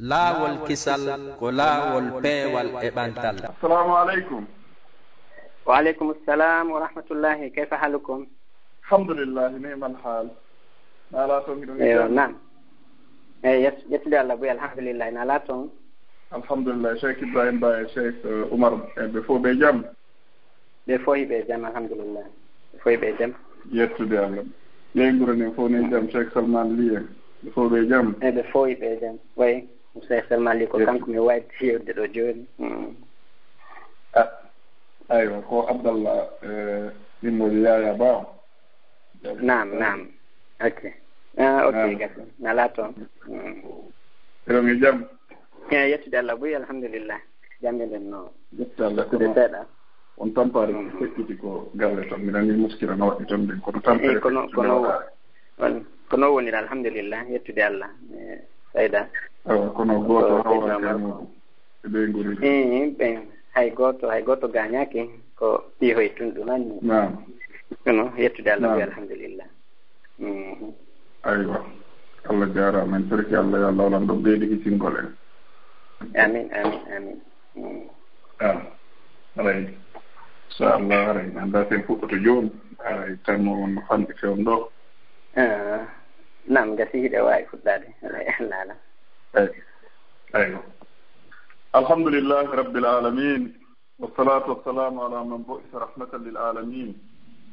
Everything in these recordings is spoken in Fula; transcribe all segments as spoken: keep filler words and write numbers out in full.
Laawol kisal ko laawol peewal e ɓantal. Assalamu aleykum. Wa aleykum salam wa rahmatullahi. Kayfa halukum? Alhamdulillahi, ni'mal hal. Na ala ton hiɗon e jam? Naam. Eyi, yettude Allah buy, alhamdulillahi. Na ala ton? Alhamdulillahi. Cheikh Ibrahim Ba e Cheikh eh, Oumar, eh, ɓe fof ɓe jam? Ɓe fof hiɓe jam, alhamdulillah. Ɓe fof hiɓe jam. Yettude Allah. Ɓeynguure ne fof ne jam, Cheikh Salman Ly en. Ɓe fof ɓe jam? E ɓe fof hiɓe jam. Wayi, Cheikh Salman Ly ko kanko mi waɗi yewde ɗo jooni. Mm. Ah, aywa, ko Abdallah eh, Immoji Yaya Ba. Naam, naam. Ok. Ah, ok, gasi. Na ala ton. Mm. Eɗon e jam? E yettude Allah buy, alhamdulillah. Jamde nden no. Yettude Allah, kono seeɗa. On tampare ko feƴƴiti ko galle tan. Mi nani muskila no waɗi tan nden, kono tampere kono kono kono wonira, alhamdulillah, yettude Allah. E fayda. Awa, kono gooto hawrata e muɗum. E ɓeynguureeji. Ɓen, hay gooto, hay gooto gaañaaki, ko piihoy tun ɗum anni. Naam. Kono yettude Allah buy, alhamdulillah. Aywa, Allah jaaraama, en torike Allah, yo Allah walan ɗon ɓeydi hisingol en. Amin, amin, amin. Ah, haray, inchallah, haray mi anndaa si en fuɗɗoto jooni. Haray tan mo won no fanɗi fewndo ɗo. Ah, naam, gasi hiɗe waawi fuɗɗaade. Haray Allah ala. Aywa. Alhamdulillahi rabbil alamin. والصلاة والسلام على من بعث رحمة للعالمين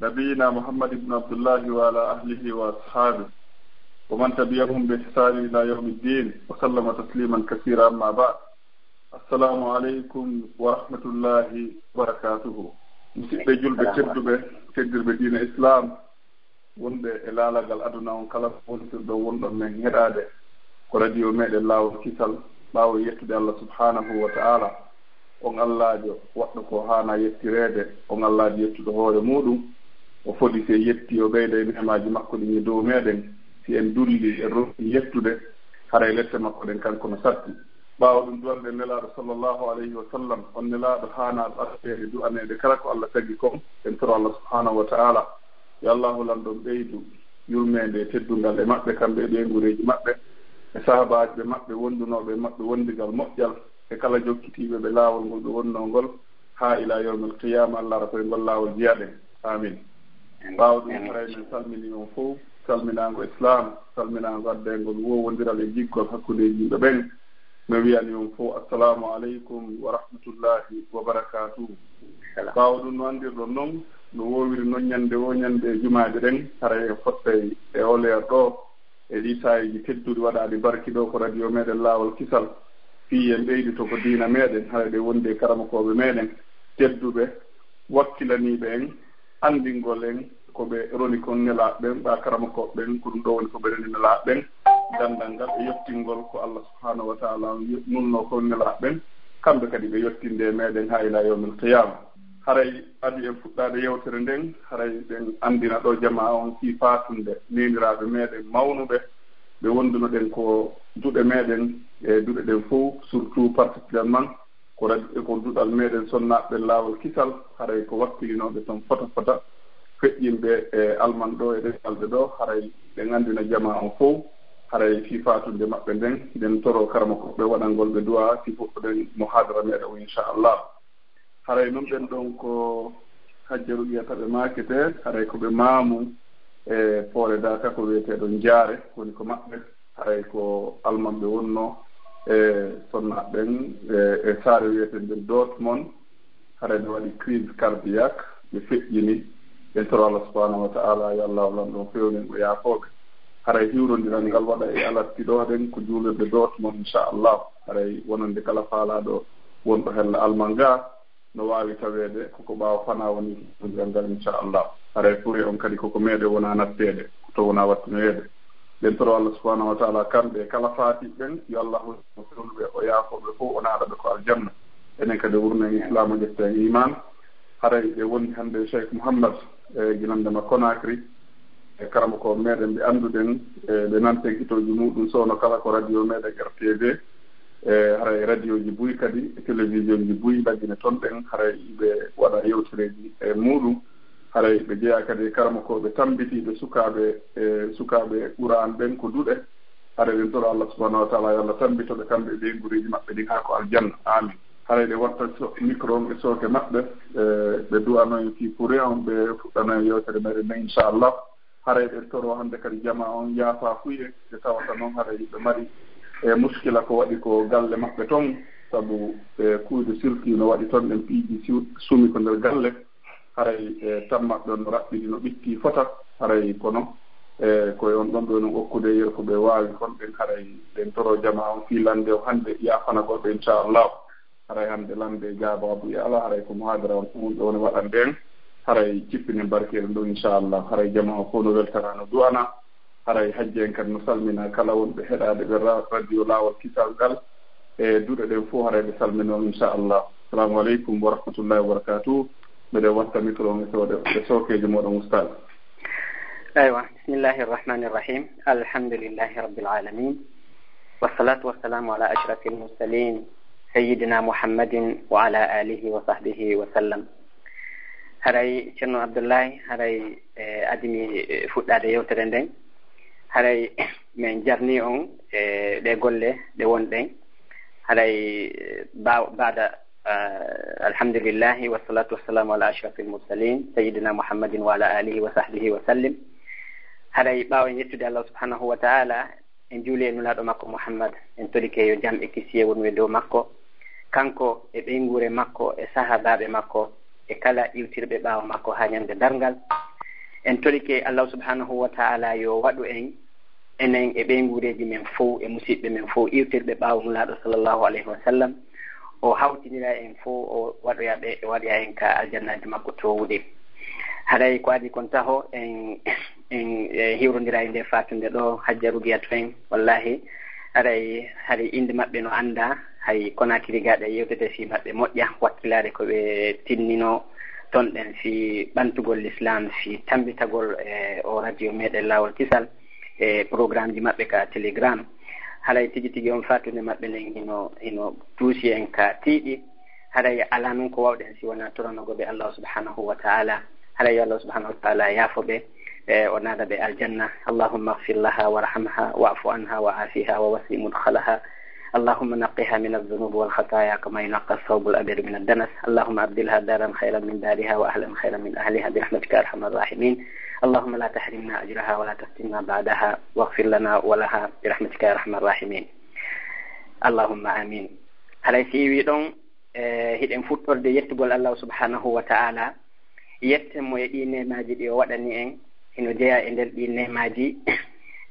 نبينا محمد بن عبد الله وعلى أهله وأصحابه ومن تبعهم بإحسان إلى يوم الدين وسلم تسليما كثيرا أما بعد. السلام عليكم ورحمة الله وبركاته. Musidɓe julɓe tedduɓe, teddirɓe diina Islam, wonɓe e laalagal aduna on kala, wontirɗo wonɗon men heɗaade ko radio meɗen Laawol Kisal. Ɓaawo yettude Allah subhanahu wa ta'ala, on Allaajo waɗɗo ko haana yettireede, on Allaajo yettuɗo hoore muuɗum, o fodi si yetti o ɓeyda e neemaaji makko ɗin e dow meɗen. Si en dulli, en ronki yettude, haray lette makko ɗen kanko no satti. Ɓaawo ɗum, du'anɗen Nelaaɗo sallallahu alayhi wa sallam, on Nelaaɗo haanaaɗo atteede, du'aneede kala ko Allah tagi kon. En toro Allah subhanahu wa ta'ala yo Allahu lanɗo on ɓeydu yurmeende e teddungal e maɓɓe, kamɓe e ɓeynguureeji maɓɓe, e sahaabaaɓe maɓɓe, wondunooɓe e maɓɓe wondigal moƴƴal, e kala jokkitiiɓe ɓe laawol ngol ɓe wonnoo ngol, haa ilaa yawmil qiyaama, Allah ara koye ngol laawol jiyaɗen. Amin. Ɓaawo ɗum, haray men salminii on fof, salminaango Islaam, salminaango addeengol woowondiral e giggol hakkundeeji yimɓe ɓen. Mi wiyani on fof, Assalaamu aleykum wa rahmatullaahi wa barakaatuhu. Ɓaawo ɗum, no anndirɗon non, no woowiri non ñannde woo ñannde e jumaaje ɗen, haray en fottay e oo leer ɗoo, e ɗii saa'iiji tedduɗi waɗaaɗi barki ɗoo ko radio meɗen Laawol Kisal, fii en ɓeydito ko diina meɗen, haray ɗe wondi e karamokooɓe meɗen tedduɓe, wakkilaniiɓe en, anndingol en ko ɓe roni kon nelaaɓe ɓen, ɓa karamokooɓe ɓen, ko ɗum ɗoo woni ko ɓe roni nelaaɓe ɓen, ganndal ngal e yottingol ko Allah subhanahu wa ta'ala nulnoo kon nelaaɓe ɓen, kamɓe kadi ɓe yottinde e meɗen haa ila yawmil qiyaama. Haray adii en fuɗɗaade yewtere nden, haray ɗen anndina ɗoo jamaa on fii faatunde neeniraaɓe meɗen mawnuɓe, ɓe wondunoɗen ko duɗe meɗen e duɗe ɗen fow, surtout particulièrement ko radi-, ko duɗal meɗen sonnaaɓe ɓen Laawol Kisal, haray ko wakkilinooɓe ton fota fota, feƴƴinɓe e alman ɗoo e ɗemɗalɓe ɗoo, haray ɓe nganndina jamaa on fow, haray fii faatunde maɓɓe nden, hiɗen toroo karamokooɓe waɗangol ɓe du'aa, si fuɗɗoɗen muhaadara meɗen o, inchallah. Haray non ɓen ɗon ko Hajja Ruqiyata ɓe maakete, haray ko ɓe maamu e Poore Daaka ko wi'eteeɗo Njaare, woni ko maɓɓe. Haray ko alman ɓe wonnoo e sonnaaɓe ɓen e, e saare wi'eteende Dortmund. Haray ɓe waɗi crise cardiaque, ɓe feƴƴini. En toro Allah subhanahu wa ta'ala yo Allah lanɗo on fewnu en, o yaafoo ɓe. Haray hiwrondiral ngal waɗa e alarti ɗoo ɗen ko juulirde Dortmund, inchallah. Haray wonande kala faalaaɗo wonɗo hella alman gaa, no waawi taweede koko ɓaawo fanaa woni hiwrondiral ngal, inchallah. Haray fure on kadi koko meɗen wona natteede, ko to wona wattinoyeede. Ɗen toro Allah subhanahu wa ta'ala kamɓe e kala faatiiɓe ɓen, yo Allah hoynu ɓe, o yaafoo ɓe fow, o naata ɓe ko aljanna. Enen kadi wurna en Islaam, o ƴetta en iimaan. Haray ɓe woni hannde e Cheikh Mouhammad e Ginandema Conakry, e karamokooɓe meɗen ɓe annduɗen, e ɓe nanten hitooji muɗum, so wonno kala ko radio meɗen R T V, e haray radioji buy kadi, e télévisionji buy, laggine ton ɗen, haray ɓe waɗa yewtereeji e muɗum. Haray ɓe jeyaa kadi e karamokooɓe tammbitiiɓe sukaaɓe, e sukaaɓe Qur'aan ɓen ko duɗe. Haray ɗen toro Allah subhanahu wa taala yo Allah tambito ɓe kamɓe e ɓeynguureeji maɓɓe ɗin haa ko aljanna. Amin. Haray ɗe watta so-, micro on e sooke maɓɓe, e ɓe du'ano en fii pure on, ɓe fuɗɗano en yewtere meɗen nden, inchallah. Haray ɗen toro hannde kadi jamaa on yaafa fuye, ɓe tawata non haray ɓe mari e muskila ko waɗi ko galle maɓɓe ton, sabu e kuyde sirki no waɗi ton, ɗen piiji su-, sumi ko nder galle. Haray e tammaɓe on no raɓɓiɗi, no ɓitti fota, haray kono e koye on ɗon ɗo non okkude yerfuɓe waawi kon ɓen, haray ɗen toro jamaa on fii lande o hannde yaafanagol ɓe, inchallah. Haray hannde lande jaabaabu e alaa, haray ko muhaadara on ɗum ɗo woni waɗande en. Haray cippinen barkeeɗen ɗum, inchallah. Haray jamaa o fof no weltana, no du'ana. Haray hajji en kadi no salmina kala wonɓe heɗaade ɓe ra-, radio Laawol Kisal ngal. E duɗe ɗen fof haray ɓe salmino, inchallah. Assalamu aleykum wa rahmatullahi wa barakatuh. Mbeɗen watta micro on e sooɗe-, e sookeejo mooɗon, Ustaz. Aywa, bismillahi rahmani rahim. Alhamdulillahi rabbil alamin. Wassalatu wassalamu ala ashrafil mursalin, sayyidina Muhammadin wa ala alihi wa sahbihi wa sallam. Haray, Ceerno Abdullahi, haray, e, adii mi, e, fuɗɗaade yewtere nden. Haray, min jarni on, e, ɗe golle ɗe wonɗen. Haray, e, ba-, baada, a, alhamdulillahi, wassalatu wassalamu ala ashrafil mursalin, sayyidina Muhammadin wa ala alihi wa sahbihi wa sallim. Haray, ɓaawo en yettude Allah subhanahu wa ta'ala, en juuli e Nulaaɗo makko Muhammad, en torike yo jam e kisiyee wonu e dow makko, kanko e ɓeynguure makko, e sahaabaaɓe makko, e kala iwtirɓe ɓaawo makko haa ñande darngal. En torike Allah subhanahu wa ta'ala yo waɗu en, enen e ɓeynguureeji men fow, e musiɓɓe men fow, iwtirɓe ɓaawo Nulaaɗo sallallahu alayhi wa sallam, o hawtindira en fow, o waɗoya ɓe, o waɗoya en ka aljannaaji makko toowuɗi. Haray ko adii kon taho, en, en, e, hiwrondira e nde faatunde ɗo, Hajja Rugiyatu en, wallahi, haray, haray innde maɓɓe no anndaa, hay Konaakiri gaa ɗe yewtete fii maɓɓe moƴƴa, wakkilaade ko ɓe tinnino ton ɗen fii ɓantugol Lislaam, fii tammbitagol, e, o radio meɗen Laawol Kisal, e, programmeji maɓɓe ka Telegram. Haray tigi tigi on faatunde maɓɓe nden hino, hino tuusi en ka tiiɗi. Haray alaa non ko waawɗen si wonaa toranogo ɓe Allah subhanahu wa ta'ala. Haray yo Allah subhanahu wa ta'ala yaafo ɓe, e, o naada ɓe aljanna. Allahumma ighfir laha warhamha wa'fu anha wa afiha wa wasi' mudkhalaha. اللهم نقها من الذنوب والخطايا كما ينقى الثوب الأبيض من الدنس. اللهم أبدلها دارا خيرا من دارها وأهلا خيرا من أهلها برحمتك يا أرحم الراحمين. اللهم لا تحرمنا أجرها ولا تفتنا بعدها واغفر لنا ولها برحمتك يا أرحم الراحمين. اللهم آمين. Haray si iwi ɗon, e, hiɗen fuɗɗorde yettugol Allah subhanahu wa ta'ala, yetten mo e ɗi neemaaji ɗi o waɗani en. Hino jeyaa e nder ɗi neemaaji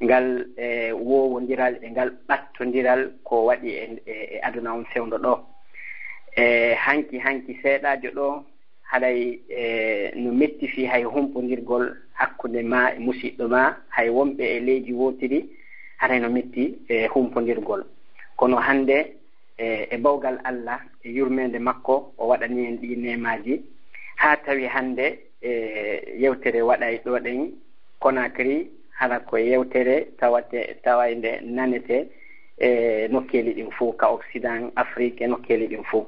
ngal, e, woowondiral e ngal ɓattondiral ko waɗi e, e, e aduna on fewndo ɗo. E, hanki, hanki seeɗaajo ɗo, haray, e, no metti fii hay humpondirgol hakkunde ma e musiɗɗo ma, hay wonɓe e leydi wootiri, haray no metti, e, humpondirgol. Kono hannde, e, e bawgal Allah, e yurmeende makko, o waɗani en ɗi neemaaji, haa tawi hannde, e, yewtere waɗay ɗo ɗen Conakry, hara ko yewtere tawate-, tawaynde nanete e nokkeeli ɗin fow, ka Occident, Afrique, e nokkeeli ɗin fow.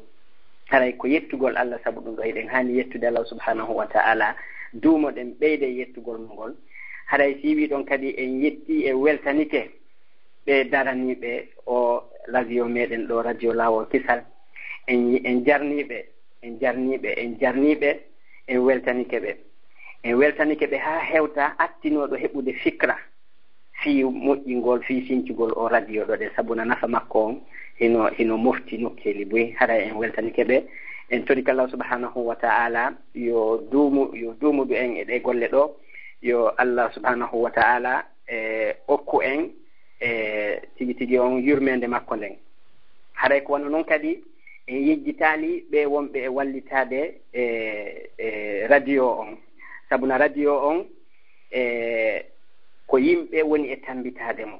Haray ko yettugol Allah, sabu ɗum ɗo hiɗen haani yettude Allah subhanahu wa ta'ala, duumoɗen ɓeyde yettugol mo ngol. Haray si wiɗon kadi en yetti e weltanike ɓe daraniiɓe o radio meɗen ɗo, Radio Laawol Kisal. En, en jarniiɓe, en jarniiɓe, en jarniiɓe, en weltanike ɓe. En weltanike ɓe haa hewta attinooɗo heɓude fikra fii moƴƴingol, fii sincugol o radio ɗo ɗe, sabu na nafa makko on hino, hino mofti nokkeeli buy. Haray en weltanike ɓe. En torike Allah subhanahu wa ta'ala yo duumu, yo duumudu en e ɗe golle ɗo. Yo Allah subhanahu wa ta'ala, e, okku en, e, tigi tigi on yurmeende makko nden. Haray ko wano non kadi en yejjitaali ɓe wonɓe e wallitaade e, e radio on. Sabu na radio on, e, ko yimɓe woni e tammbitaade mo.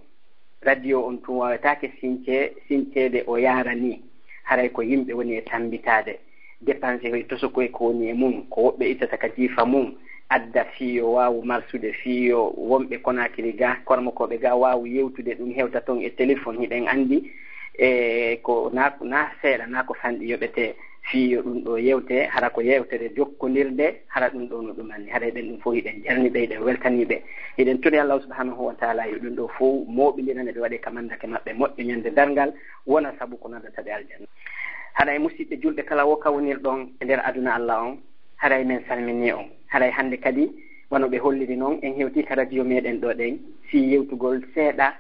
Radio on tun waawetaake since-, sinceede o yaara nii. Haray ko yimɓe woni e tammbitaade. Dépense hoy tosokoy ko woni e mum, ko woɓɓe ittata ka jiifa mum, adda fii yo waawu marsude, fii yo wonɓe Conakry ga, kormokooɓe ga waawu yewtude ɗum, hewta ton e téléphone, hiɗen anndi, e ko na, na seeɗa, na ko fanɗi yoɓetee, Fii yo ɗum ɗo yewte, hara ko yewtere jokkondirde, hara ɗum ɗo no ɗum anni, hara eɗen ɗum fof hiɗen jarni ɓe, hiɗen weltani ɓe. Hiɗen tuni Allah subhanahu wa ta'ala yo ɗum ɗo fof mooɓindirane ɓe, waɗe kamandake maɓɓe moƴƴo ñande darngal, wona sabu ko nadata ɓe aljanna. Haray musidɓe julɓe kala wo kawonirɗon e nder aduna Allah on, haray men salmini on. Haray hannde kadi, wano ɓe holliri non, en hewti ka radio meɗen ɗo ɗen, fii yewtugol seeɗa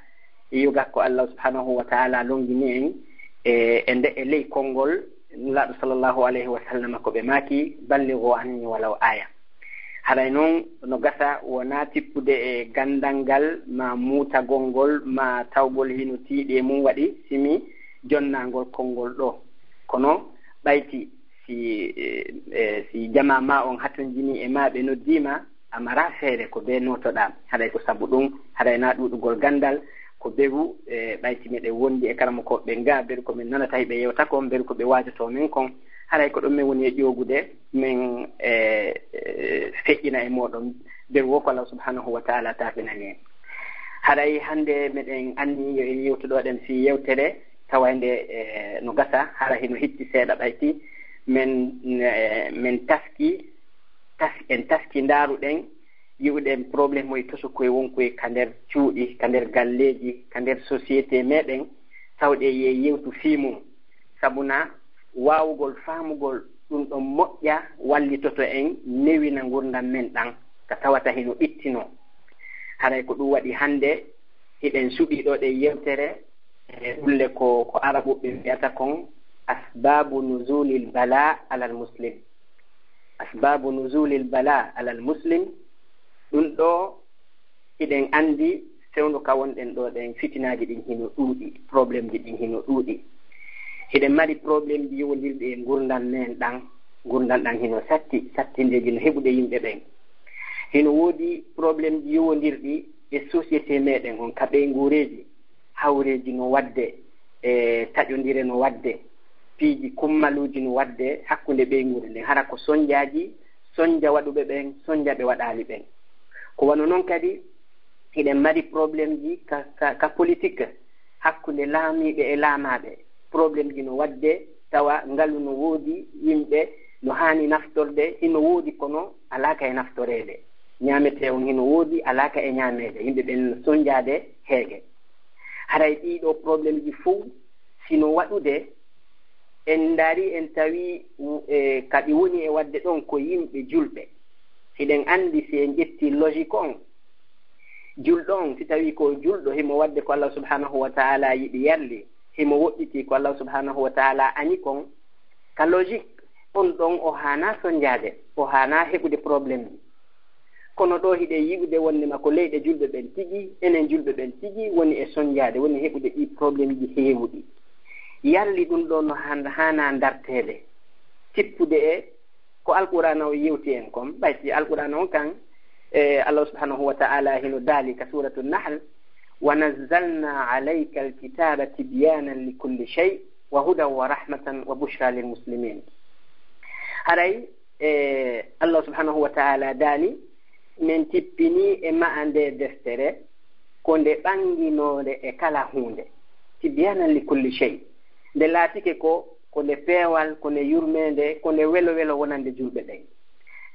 e yoga ko Allah subhanahu wa ta'ala longini en e, e nde, e ley konngol Nulaaɗo sallallahu alayhi wa sallam ko ɓe maaki, "Ballighu anni walaw aya." Haray non no gasa wona tippude e ganndal ngal, ma muutagol ngol, ma tawgol hino tiiɗi e mum waɗi, si mi jonnangol konngol ɗo. Kono ɓayti si, e, e, si jamaa ma on hatonjini e ma, ɓe noddii ma, a mara feere ko bee nootoɗaa. Haray ko sabu ɗum, haray na ɗuuɗugol ganndal, ko beru, e, ɓayti meɗen wondi e karamokooɓe ɓen ga, beru ko min nanata hiɓe yewta kon, beru ko ɓe waajoto men kon. Haray ko ɗum min woni e ƴoogude, min, e, e, feƴƴina e mooɗon, beru wo ko Allah subhanahu wa ta'ala taafinani en. Haray hannde meɗen anni yo en yewtuɗo ɗen fii yewtere, tawa nde, e, no gasa, hara hino hitti seeɗa ɓayti, men, e, men taski, tas-, en taski ndaaruɗen, yi'uɗen problème oy tosokoy wonkoy ka nder cuuɗi, ka nder galleeji, ka nder société meɗen, tawɗe ye yewtu fii mum. Sabu na waawugol faamugol ɗum ɗon moƴƴa wallitoto en newina ngurndan men ɗan, ka tawata hino ɓittinoo. Haray ko ɗum waɗi hannde hiɗen suɓii ɗo ɗe yewtere, e ɗulle ko, ko Arabuɓe mbiyata kon asbabu nuzulil bala alal muslim. Asbabu nuzulil bala alal muslim. Ɗum ɗo hiɗen anndi fewndo ka wonɗen ɗo ɗen, fitinaaji ɗin hino ɗuuɗi, problème ji ɗin hino ɗuuɗi. Hiɗen mari problème ji yowondirɗi e ngurndan men ɗan, ngurndan ɗan hino satti, sattindeeji no heɓude yimɓe ɓen. Hino woodi problème ji yowondirɗi e société meɗen on ka ɓeynguureeji, hawreeji no waɗde, e taƴondire no waɗde, piiji kummaluuji no waɗde hakkunde ɓeynguure nden. Hara ko sonjaaji, sonja waɗuɓe ɓen, sonja ɓe waɗaali ɓen. Ko wano non kadi, hiɗen mari problème ji ka, ka, ka politique, hakkunde laamiiɓe e laamaaɓe. Problème ji no waɗde, tawa ngalu no woodi, yimɓe no haani naftorde, hino woodi kono alaaka e naftoreede. Ñaametee on hino woodi, alaaka e ñaameede. Yimɓe ɓen no sonjaade heege. Haray ɗii ɗoo problème ji fow, si no waɗude, en ndaari, en tawi, e, ka ɗi woni e waɗde ɗon ko yimɓe julɓe. Hiɗen anndi si en ƴetti logique on, julɗo on, si tawi ko julɗo, himo waɗde ko Allah subhanahu wa ta'ala yiɗi yarli, himo woɗɗiti ko Allah subhanahu wa ta'ala añi kon, ka logique, on ɗon o haana sonjaade, o haana heɓude problème ji. Kono ɗo hiɗen yi'ude wonndema ko leyɗe julɓe ɓen tigi, enen julɓe ɓen tigi woni e sonjaade, woni heɓude ɗi problème ji heewuɗi. Yarli ɗum ɗo no han-, haana darteede, tippude e ko Alqur'aana o yewti en kon, ɓay si Alqur'aana on kan, e, Allah subhanahu wa ta'ala hino daali ka Suuratu Nahl, "Wa nazzalna alayka alkitaba tibyanan li kulli shay, wa hudan wa rahmatan wa bushra lil muslimin." Haray, e, Allah subhanahu wa ta'ala daali, "Min tippini e ma'a nde deftere, ko nde ɓanginoore e kala huunde. Tibyanan li kulli shay." Nde laatike ko, ko nde peewal, ko nde yurmeende, ko nde welo welo wonande julɓe ɓen.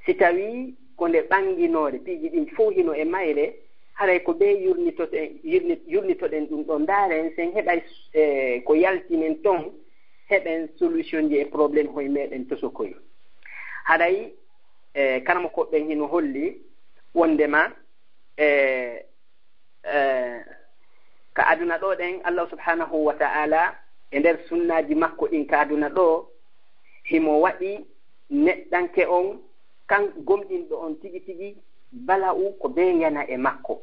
Si tawii ko nde ɓanginoore, piiji ɗin fow hino e mayre, haray ko ɓe yurnitoɗen, yurni-, yurnitoɗen ɗum ɗo, ndaaren sen heɓay, e, ko yaltinen ton, heɓen solution ji e problème hoy meɗen tosokoy. Haray, e, karamokooɓe ɓen hino holli wonndema, e, e, ka aduna ɗo ɗen, Allah subhanahu wa ta'ala e nder sunnaaji makko ɗin ka aduna ɗo, himo waɗi neɗɗanke on, kan gomɗinɗo on tigi tigi, bala'u ko bee yana e makko.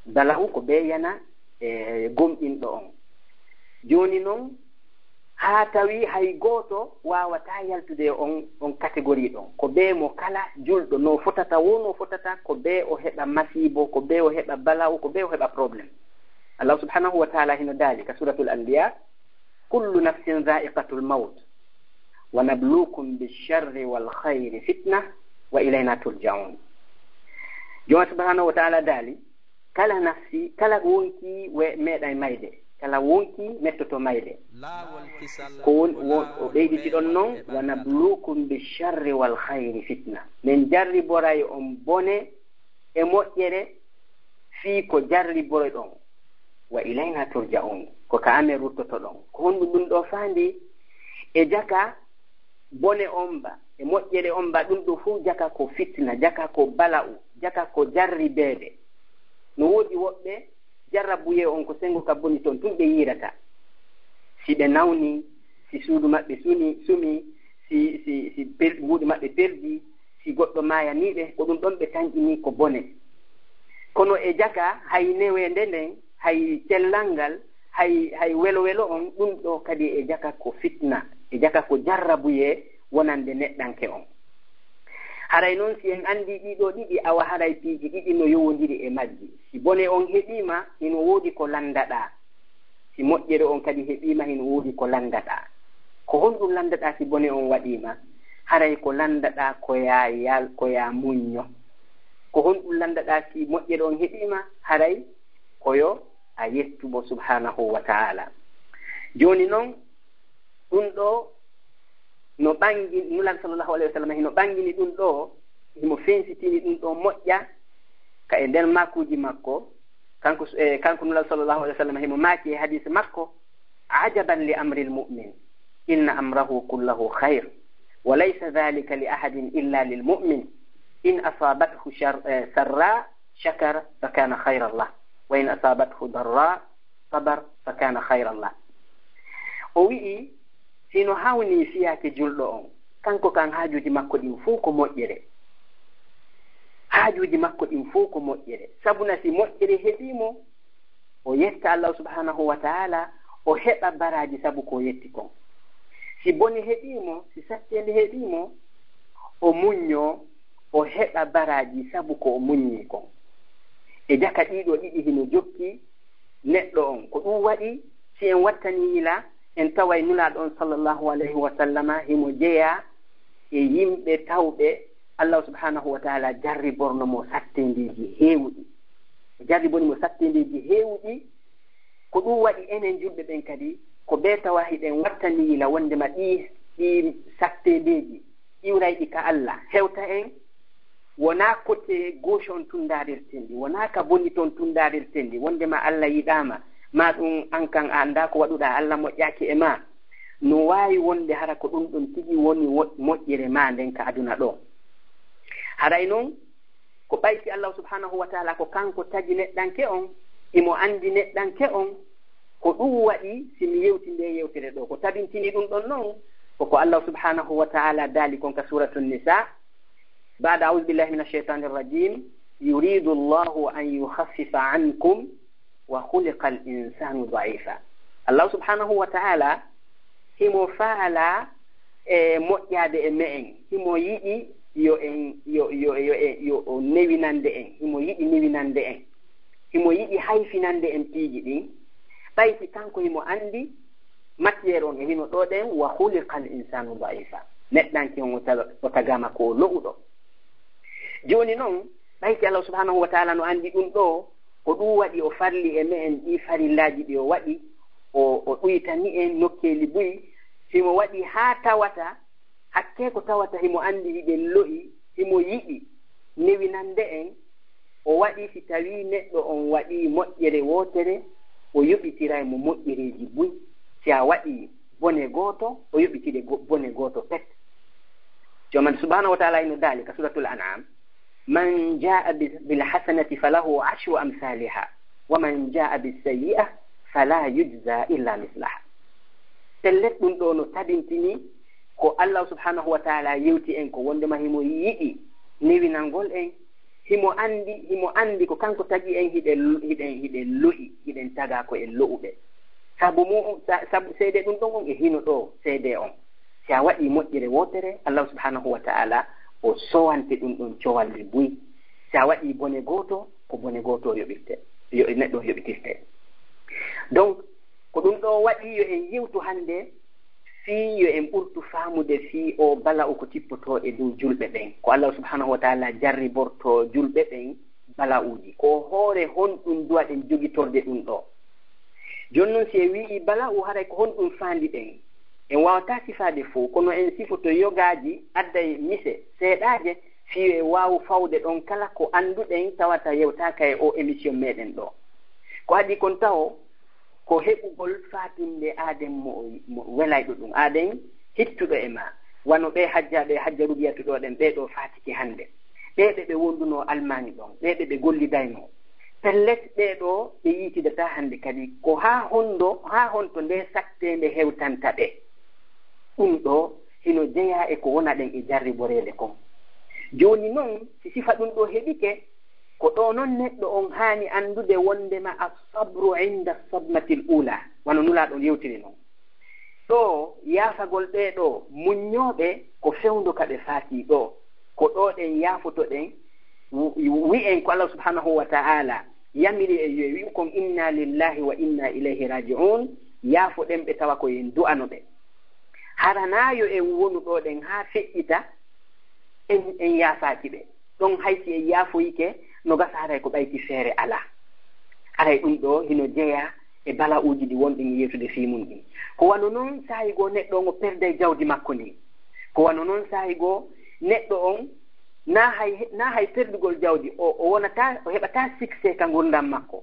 Bala'u ko bee yana e gomɗinɗo on. Jooni non, haa tawi hay gooto waawataa yaltude e on, on catégorie ɗon. Ko bee mo kala julɗo no fotata, wo no fotata, ko bee o heɓa masiibo, ko bee o heɓa bala'u, ko bee o heɓa problème. Allah subhanahu wa ta'ala hino daali ka Suuratul Anbiya, "Kullu nafsin dha'iqatul mawt, wa nabluukum bish-sharri wal khayri fitna, wa ilayna turja'un." Jooma subhanahu wa ta'ala daali, kala nafsi, kala wonki we meeɗay mayde. kala wonki mettoto mayde. Ko won, won, o ɓeyditi ɗon non, "Wa nabluukum bi sharri wal khayri fitna." Min jarriboray on bone e moƴƴere fii ko jarriboroy ɗon. "Wa ilayna turja'un." Ko ka amen ruttoto ɗon. Ko honɗum ɗum ɗo faandi? E jaka bone on ba, e moƴƴere on ba, ɗum ɗo fof jaka ko fitna, jaka ko bala'u, jaka ko jarribeede. No woodi woɓɓe jarrabuyee on ko senngo ka boni ton tun ɓe yiirata. Si ɓe nawni, si suudu maɓɓe suni, sumi, si, si, si per-, mbuuɗi maɓɓe perdi, si goɗɗo maayanii ɓe, ko ɗum ɗon ɓe tanƴinii ko bone. Kono e jaka, hay neweende nden, hay cellal ngal, hay, hay welo-welo on, ɗum ɗo kadi e jaka ko fitna, e jaka ko jarrabuyee wonande neɗɗanke on. Haray non, si en anndii ɗii ɗoo ɗiɗi, awa haray piiji ɗiɗi no yowondiri e majji. Si bone on heɓii ma, hino woodi ko lanndaɗaa. Si moƴƴere on kadi heɓii ma, hino woodi ko lanndaɗaa. Ko honɗum lanndaɗaa si bone on waɗii ma? Haray ko lanndaɗaa ko yaa yal-, ko yaa muñño. Ko honɗum lanndaɗaa si moƴƴere on heɓii ma? Haray ko yo a yettu mo subhanahu wa ta'ala. Jooni non, ɗum ɗo no ɓangi, Nulaaɗo sallallahu alayhi wa sallam hino ɓangini ɗum ɗo, himo fensitini ɗum ɗo moƴƴa, ka e nder maakuuji makko, kanko, e, kanko Nulaaɗo sallallahu alayhi wa sallam himo maaki e hadiis makko, "Ajaban li amril mu'min, inna amrahu kullahu khayr, wa laysa dhalika li ahadin illa lil mu'min, in asabathu shar-, eh, sarra shakar fa kana khayran lah, wa in asabathu darra sabar fa kana khayran lah." O wi'i, hino hawnii fiyaake julɗo on, kanko kan haajuuji makko ɗin fow ko moƴƴere. Haajuuji makko ɗin fow ko moƴƴere. Sabuna si moƴƴere heɓii mo, o yetta Allah subhanahu wa ta'ala, o heɓa baraaji sabu ko o yetti kon. Si bone heɓii mo, si satteende heɓii mo, o muññoo, o heɓa baraaji sabu ko o muññii kon. E jaka ɗii ɗoo ɗiɗi hino jokki neɗɗo on. Ko ɗum waɗi, si en wattanii yila, en taway Nulaaɗo on sallallahu alayhi wa sallama himo jeyaa e yimɓe tawɓe Allah subhanahu wa ta'ala jarriborno mo satteendeeji heewuɗi. O jarriboni mo satteendeeji heewuɗi. Ko ɗum waɗi enen julɓe ɓen kadi, ko bee tawa hiɗen wattanii yila wondema ɗii, ɗii satteendeeji iwrayɗi ka Allah hewta en, wonaa kote gauche on tun ndaarirten ɗi, wonaa ka boni ton tun ndaarirten ɗi, wondema Allah yiɗaama, maa ɗum an kan a anndaa ko waɗuɗaa, Allah moƴƴaaki e maa. No waawi wonde hara ko ɗum ɗon tigi woni wo-, moƴƴere maa nden ka aduna ɗo. Haray non, ko ɓayti Allah subhanahu wa ta'ala ko kanko tagi neɗɗanke on, himo anndi neɗɗanke on, ko ɗum waɗi si mi yewti nde yewtere ɗo. Ko tabintini ɗum ɗon non, ko ko Allah subhanahu wa ta'ala daali kon ka Suratun Nisa, ba'da a'udhu billahi minash shaitanir rajim, "Yuridu Allahu an yukhaffifa ankum wa khuliqal insanu da'ifa." Allah subhanahu wa ta'ala himo faalaa e moƴƴaade e me'en. Himo yiɗi yo en, yo, yo, yo, e, yo o newinande en. Himo yiɗi newinande en. Himo yiɗi hayfinande en piiji ɗin. Ɓay si kanko himo anndi matière on e hino ɗo ɗen, "Wa khuliqal insanu da'ifa." Neɗɗanke on o taga-, o tagaama ko o lo'uɗo. Jooni non, ɓay si Allah subhanahu wa ta'ala no anndi ɗum ɗo, ko ɗum waɗi o farli e me'en ɗi farillaaji ɗi o waɗi, o, o ɗuytani en nokkeeli buy, himo waɗi haa tawata, hakkee ko tawata himo anndi hiɗen lo'i, himo yiɗi newinande en, o waɗi si tawii neɗɗo on waɗii moƴƴere wootere, o yoɓitiray mo moƴƴereeji buy. Si a waɗii bone gooto, o yoɓitide go-, bone gooto pet. Joomam subhanahu wa ta'ala hino daali ka Suratul An'am, "Man jaa'a bi-, bil hasanati falahu ashru amsaliha, wa man jaa'a bis sayyi'a fala yujza illa mislaha." Pellet, ɗum ɗo no tabintini ko Allah subhanahu wa ta'ala yewti en ko, wondema himo yiɗi newinangol en, himo anndi, himo anndi ko kanko tagi en, hiɗen, hiɗen, hiɗen lo'i, hiɗen tagaa ko en lo'uɓe. Sabu mu-, sa-, sabu seede ɗum ɗon on e hino ɗo seede on. Si a waɗii moƴƴere wootere, Allah subhanahu wa ta'ala o sowante ɗum ɗon cowalli buy. Si a waɗii bone gooto, ko bone gooto o yoɓirte, yo, neɗɗo o yoɓitirte. Donc, ko ɗum ɗo waɗi yo en yewtu hannde fii yo en ɓurtu faamude fii o bala'u ko tippotoo e dow julɓe ɓen. Ko Allah subhanahu wa ta'ala jarribortoo julɓe ɓen bala'uuji. Ko hoore honɗum duwaɗen jogitorde ɗum ɗo? Jooni noon, si en wi'ii bala'u, haray ko honɗum faandiɗen? En waawataa sifaade fow, kono en sifoto yogaaji adday mise seeɗaaje, fii yo en waawu fawde ɗon kala ko annduɗen tawata yewtaaka e oo emission meɗen ɗoo. Ko adii kon tawo, ko heɓugol faatinde aaden mo, mo welayɗo ɗum, aaden hittuɗo e maa, wano ɓee hajjaaɓe e hajja Rubiyatu ɗoo ɗen, ɓee ɗoo faatike hannde. Ɓee ɓe ɓe wondunoo Almaani ɗon, ɓee ɓe ɓe gollidaynoo. Pellet, ɓee ɗoo ɓe yiitidataa hannde kadi, ko haa honto, haa honto ndee satteende hewtanta ɓe? Ɗum ɗoo hino jeyaa e ko wonaɗen e jarriboreede kon. Jooni noon, si sifa ɗum ɗoo heɓike, ko ɗoo noon neɗɗo on haani anndude wondema as-sabru inda sadmatil ula, wano Nulaaɗo on yewtiri non. Ɗoo, yaafagol ɓee ɗoo muññooɓe ko fewndo ka ɓe faatii ɗoo. Ko ɗoo ɗen yaafotoɗen, wi-, wi'en ko Allah subhanahu wa ta'ala yamiri en yo en wi'u kon, "Inna lillahi wa inna ilayhi raji'un." Yaafoɗen ɓe tawa ko en du'ano ɓe. Hara naa yo en wonu ɗoo ɗen haa feƴƴita, en, en yaafaaki ɓe. Ɗon hay si en yaafoyike, no gasa haray ko ɓayti feere alaa. Haray ɗum ɗoo hino jeyaa e bala'uuji ɗi wonɗen e yewtude fii mun ɗin. Ko wano non saa'i goo neɗɗo on o perday jawdi makko ndin. Ko wano non saa'i goo neɗɗo on naa hay, naa hay perdugol jawdi, o, o wonataa, o heɓataa succès ka ngurndan makko.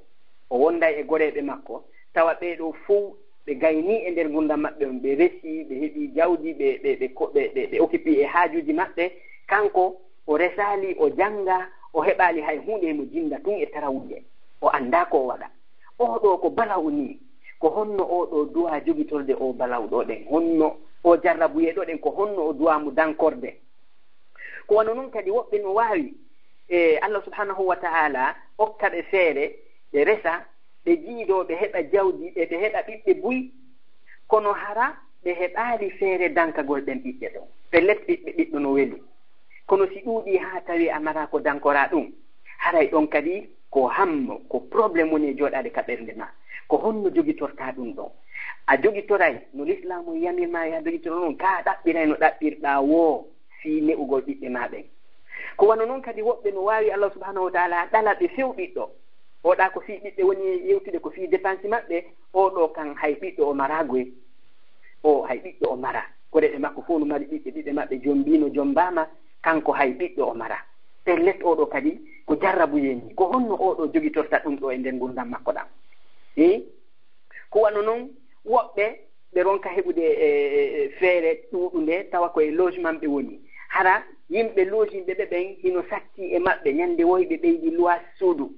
O wonday e goreeɓe makko, tawa ɓee ɗoo fow ɓe gaynii e nder ngurndan maɓɓe on, ɓe resii, ɓe heɓii jawdi, ɓe, ɓe, ɓe ko-, ɓe, ɓe, ɓe occupii e haajuuji maɓɓe. Kanko, o resaali, o janngaa, o heɓaali hay huunde, himo jinnda tun e tarawuje. O anndaa ko o waɗa. Oo ɗoo ko bala'u nii. Ko honno oo ɗoo duwaa jogitorde oo bala'u ɗoo ɗen? Honno oo jarrabuyee ɗoo ɗen, ko honno o duwaa mo dankorde? Ko wano non kadi woɓɓe no waawi, e, Allah subhanahu wa ta'ala okka ɓe feere, ɓe resa, ɓe jiidoo, ɓe heɓa jawdi, ɓe, ɓe heɓa ɓiɓɓe buy, kono hara ɓe heɓaali feere dankagol ɓen ɓiɓɓe ɗon. Pellet, ɓiɓɓe ɓiɗɗo no weli. Kono si ɗuuɗii haa tawi a maraa ko dankoraa ɗum, haray ɗon kadi ko hammo, ko problème woni e jooɗaade ka ɓernde maa. Ko honno jogitortaa ɗum ɗon? A jogitoray no Lislaamu yamir maa yo a jogitoro non, kaa a ɗaɓɓiray no ɗaɓɓirɗaa woo fii ne'ugol ɓiɓɓe maa ɓen? Ko wano non kadi woɓɓe no waawi, Allah subhanahu wa ta'ala ɗala ɓe few ɓiɗɗo. Oo ɗaa ko fii ɓiɓɓe woni e yewtude, ko fii dépense maɓɓe, oo ɗoo kan hay ɓiɗɗo o maraa goy. Oo hay ɓiɗɗo o maraa. Koreeɓe makko fow no mari ɓiɓɓe, ɓiɓɓe maɓɓe jombiino, jombaama, kanko hay ɓiɗɗo o maraa. Pellet, oo ɗoo kadi ko jarrabuyee nii. Ko honno oo ɗoo jogitorta ɗum ɗoo e nder ngurndan makko ɗan? Hii? Ko wano non woɓɓe ɓe ronka heɓude, e, e, e, feere ɗuuɗunde, tawa ko e logement ɓe woni. Hara yimɓe logimɓe ɓe ɓen hino satti e maɓɓe, ñande woo hiɓe ɓeydi luwaas suudu.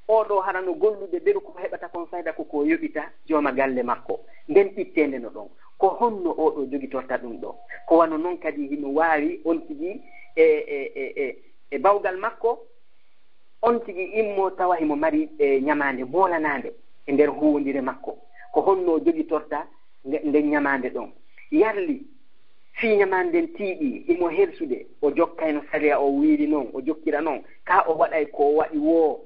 Oo ɗoo hara no gollude beru, ko heɓata kon fayda ko ko yoɓita jooma galle makko. Nden ɓitteende no ɗon. Ko honno oo ɗoo jogitorta ɗum ɗoo? Ko wano non kadi hino waawi on tigi e, e, e, e, e bawgal makko, on tigi immoo tawa himo mari, e, ñamaande boolanaande e nder huuwondire makko. Ko honno o jogitorta nde-, nden ñamaande ɗon? Yarli fii ñamaande nden tiiɗii, himo hersude, o jokkay no sariya o wiiri non, o jokkira non, kaa o waɗay ko o waɗi woo,